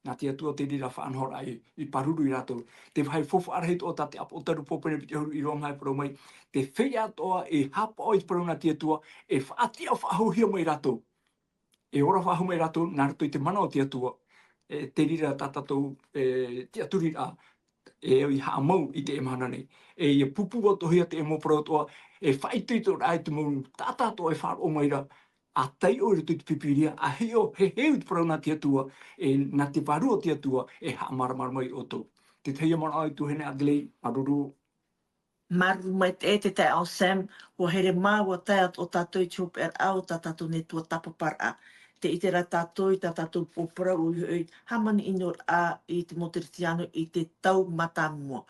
nā te Atua te reira faʻanahoraʻa i, i pāruru ia rātou. Te vāhi faufaʻa rahi atoʻa tā te ʻāpōsetolo Paulo pene piti ʻahuru ʻīrava maha e parau mai, te feiā atoʻa e haʻapaʻo i te parau nā te Atua, e faʻatiʻa faʻahouhia mai rātou. E ora faʻahou mai rātou, nā roto i te mana o te Atua, e te reira tā tātou, e, tiʻaturiraʻa, e au i haʻamau i teie mahana nei. E ʻia pūpū atoʻahia te mau parau atoʻa, e faʻaitoitoraʻa i te mau taʻata atoʻa e faʻaroʻo mai ra, ʻa taiʻo i roto i te Pīpīria, ʻa hiʻo, he heu te parau nā te Atua, e nā te Vārua o te Atua, e haʻamāramarama ia ʻoutou. Te tahi manaʻo i tuahine Adelaide, māuruuru. Māuruuru maitaʻi te taeaʻe Sam, ʻua here mā, ʻua tae atoʻa tātou i te hopeʻaraʻa o tā tātou nei tuatāpaparaʻa. Tē ʻite ra tātou i tā tātou pōpō parau ʻoia hoʻi, hāmani ʻino ra i te mau Kerisetiano i te tau mātāmua.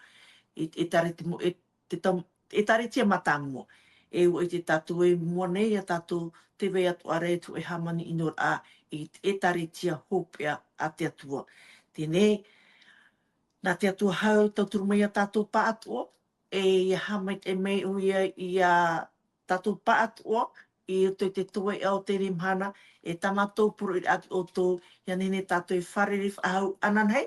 I, i te ʻĒtārētia mo-, e, te tau, ʻĒtārētia mātāmua. E ʻua ʻite tātou e mua nei ia tātou te vai atoʻa ra e te hōʻē hāmani ʻino ra i te ʻĒtārētia hopeʻa a te Atua. Teie nei, nā te Atua hau tauturu mai ia tātou pāʻatoʻa, e ʻia haʻamaitaʻi mai ʻoia ia tātou pāʻatoʻa, i roto i te toeʻa o teie mahana, e tā mātou poroʻi ra atu ʻoutou, ʻia nehenehe tātou e fārerei faʻahou ananahi,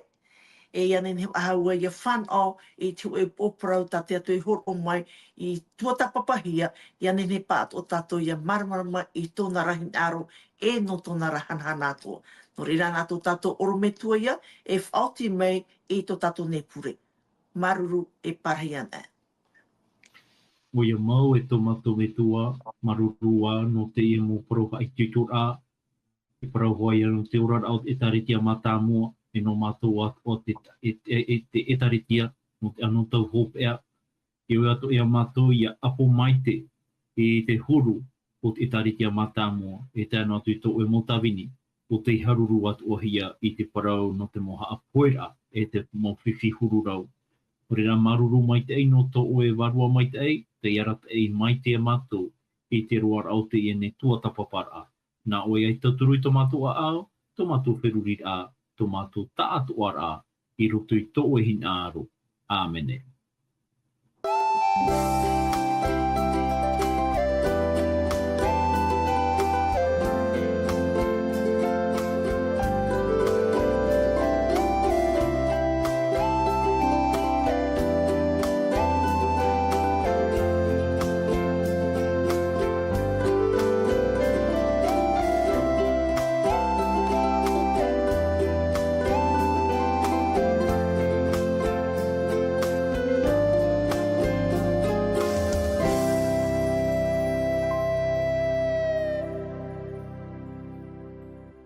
e ʻia nehenehe faʻahou ʻia fānaʻo i te hōʻē pōpō parau tā te Atua e hōroʻa mai i tuatāpapahia, ʻia nehenehe pāʻatoʻa tātou ʻia māramarama i tōna ra hinaʻaro, e nō tōna ra hanahana atoʻa. Nō reira nā tō tātou ʻorometua ia, e faʻaoti mai i tō tātou nei pure. Māuruuru e pārahi ana. ʻOia mau e tō mātou Metua, māuruuru ā nō teie mau parau faʻaitoitoraʻa, te parau hoʻi ia nō te oraraʻa o te ʻĒtārētia mātāmua, e nō mātou atoʻa te, e, e, e te ʻĒtārētia, nō te anotau hopeʻa, e ʻoia atoʻa ia mātou ʻia ʻapo maite i te huru o te ʻĒtārētia mātāmua, e tae noa atu i tō ʻoe mau tāvini, ʻo tei haruru atoʻahia i te parau nō te mau haʻapoheraʻa, e te mau fifi huru rau. Nō reira māuruuru maitaʻi nō tō ʻoe Vārua Maitaʻi, tei arataʻi maite ia mātou i te roaraʻa o teie nei tuatāpaparaʻa. Nā ʻoe ia i tauturu i tō mātou ʻāʻau, tō mātou feruriraʻa, tō mātou taʻatoʻaraʻa, i roto i tō ʻoe hinaʻaro. ʻĀmene.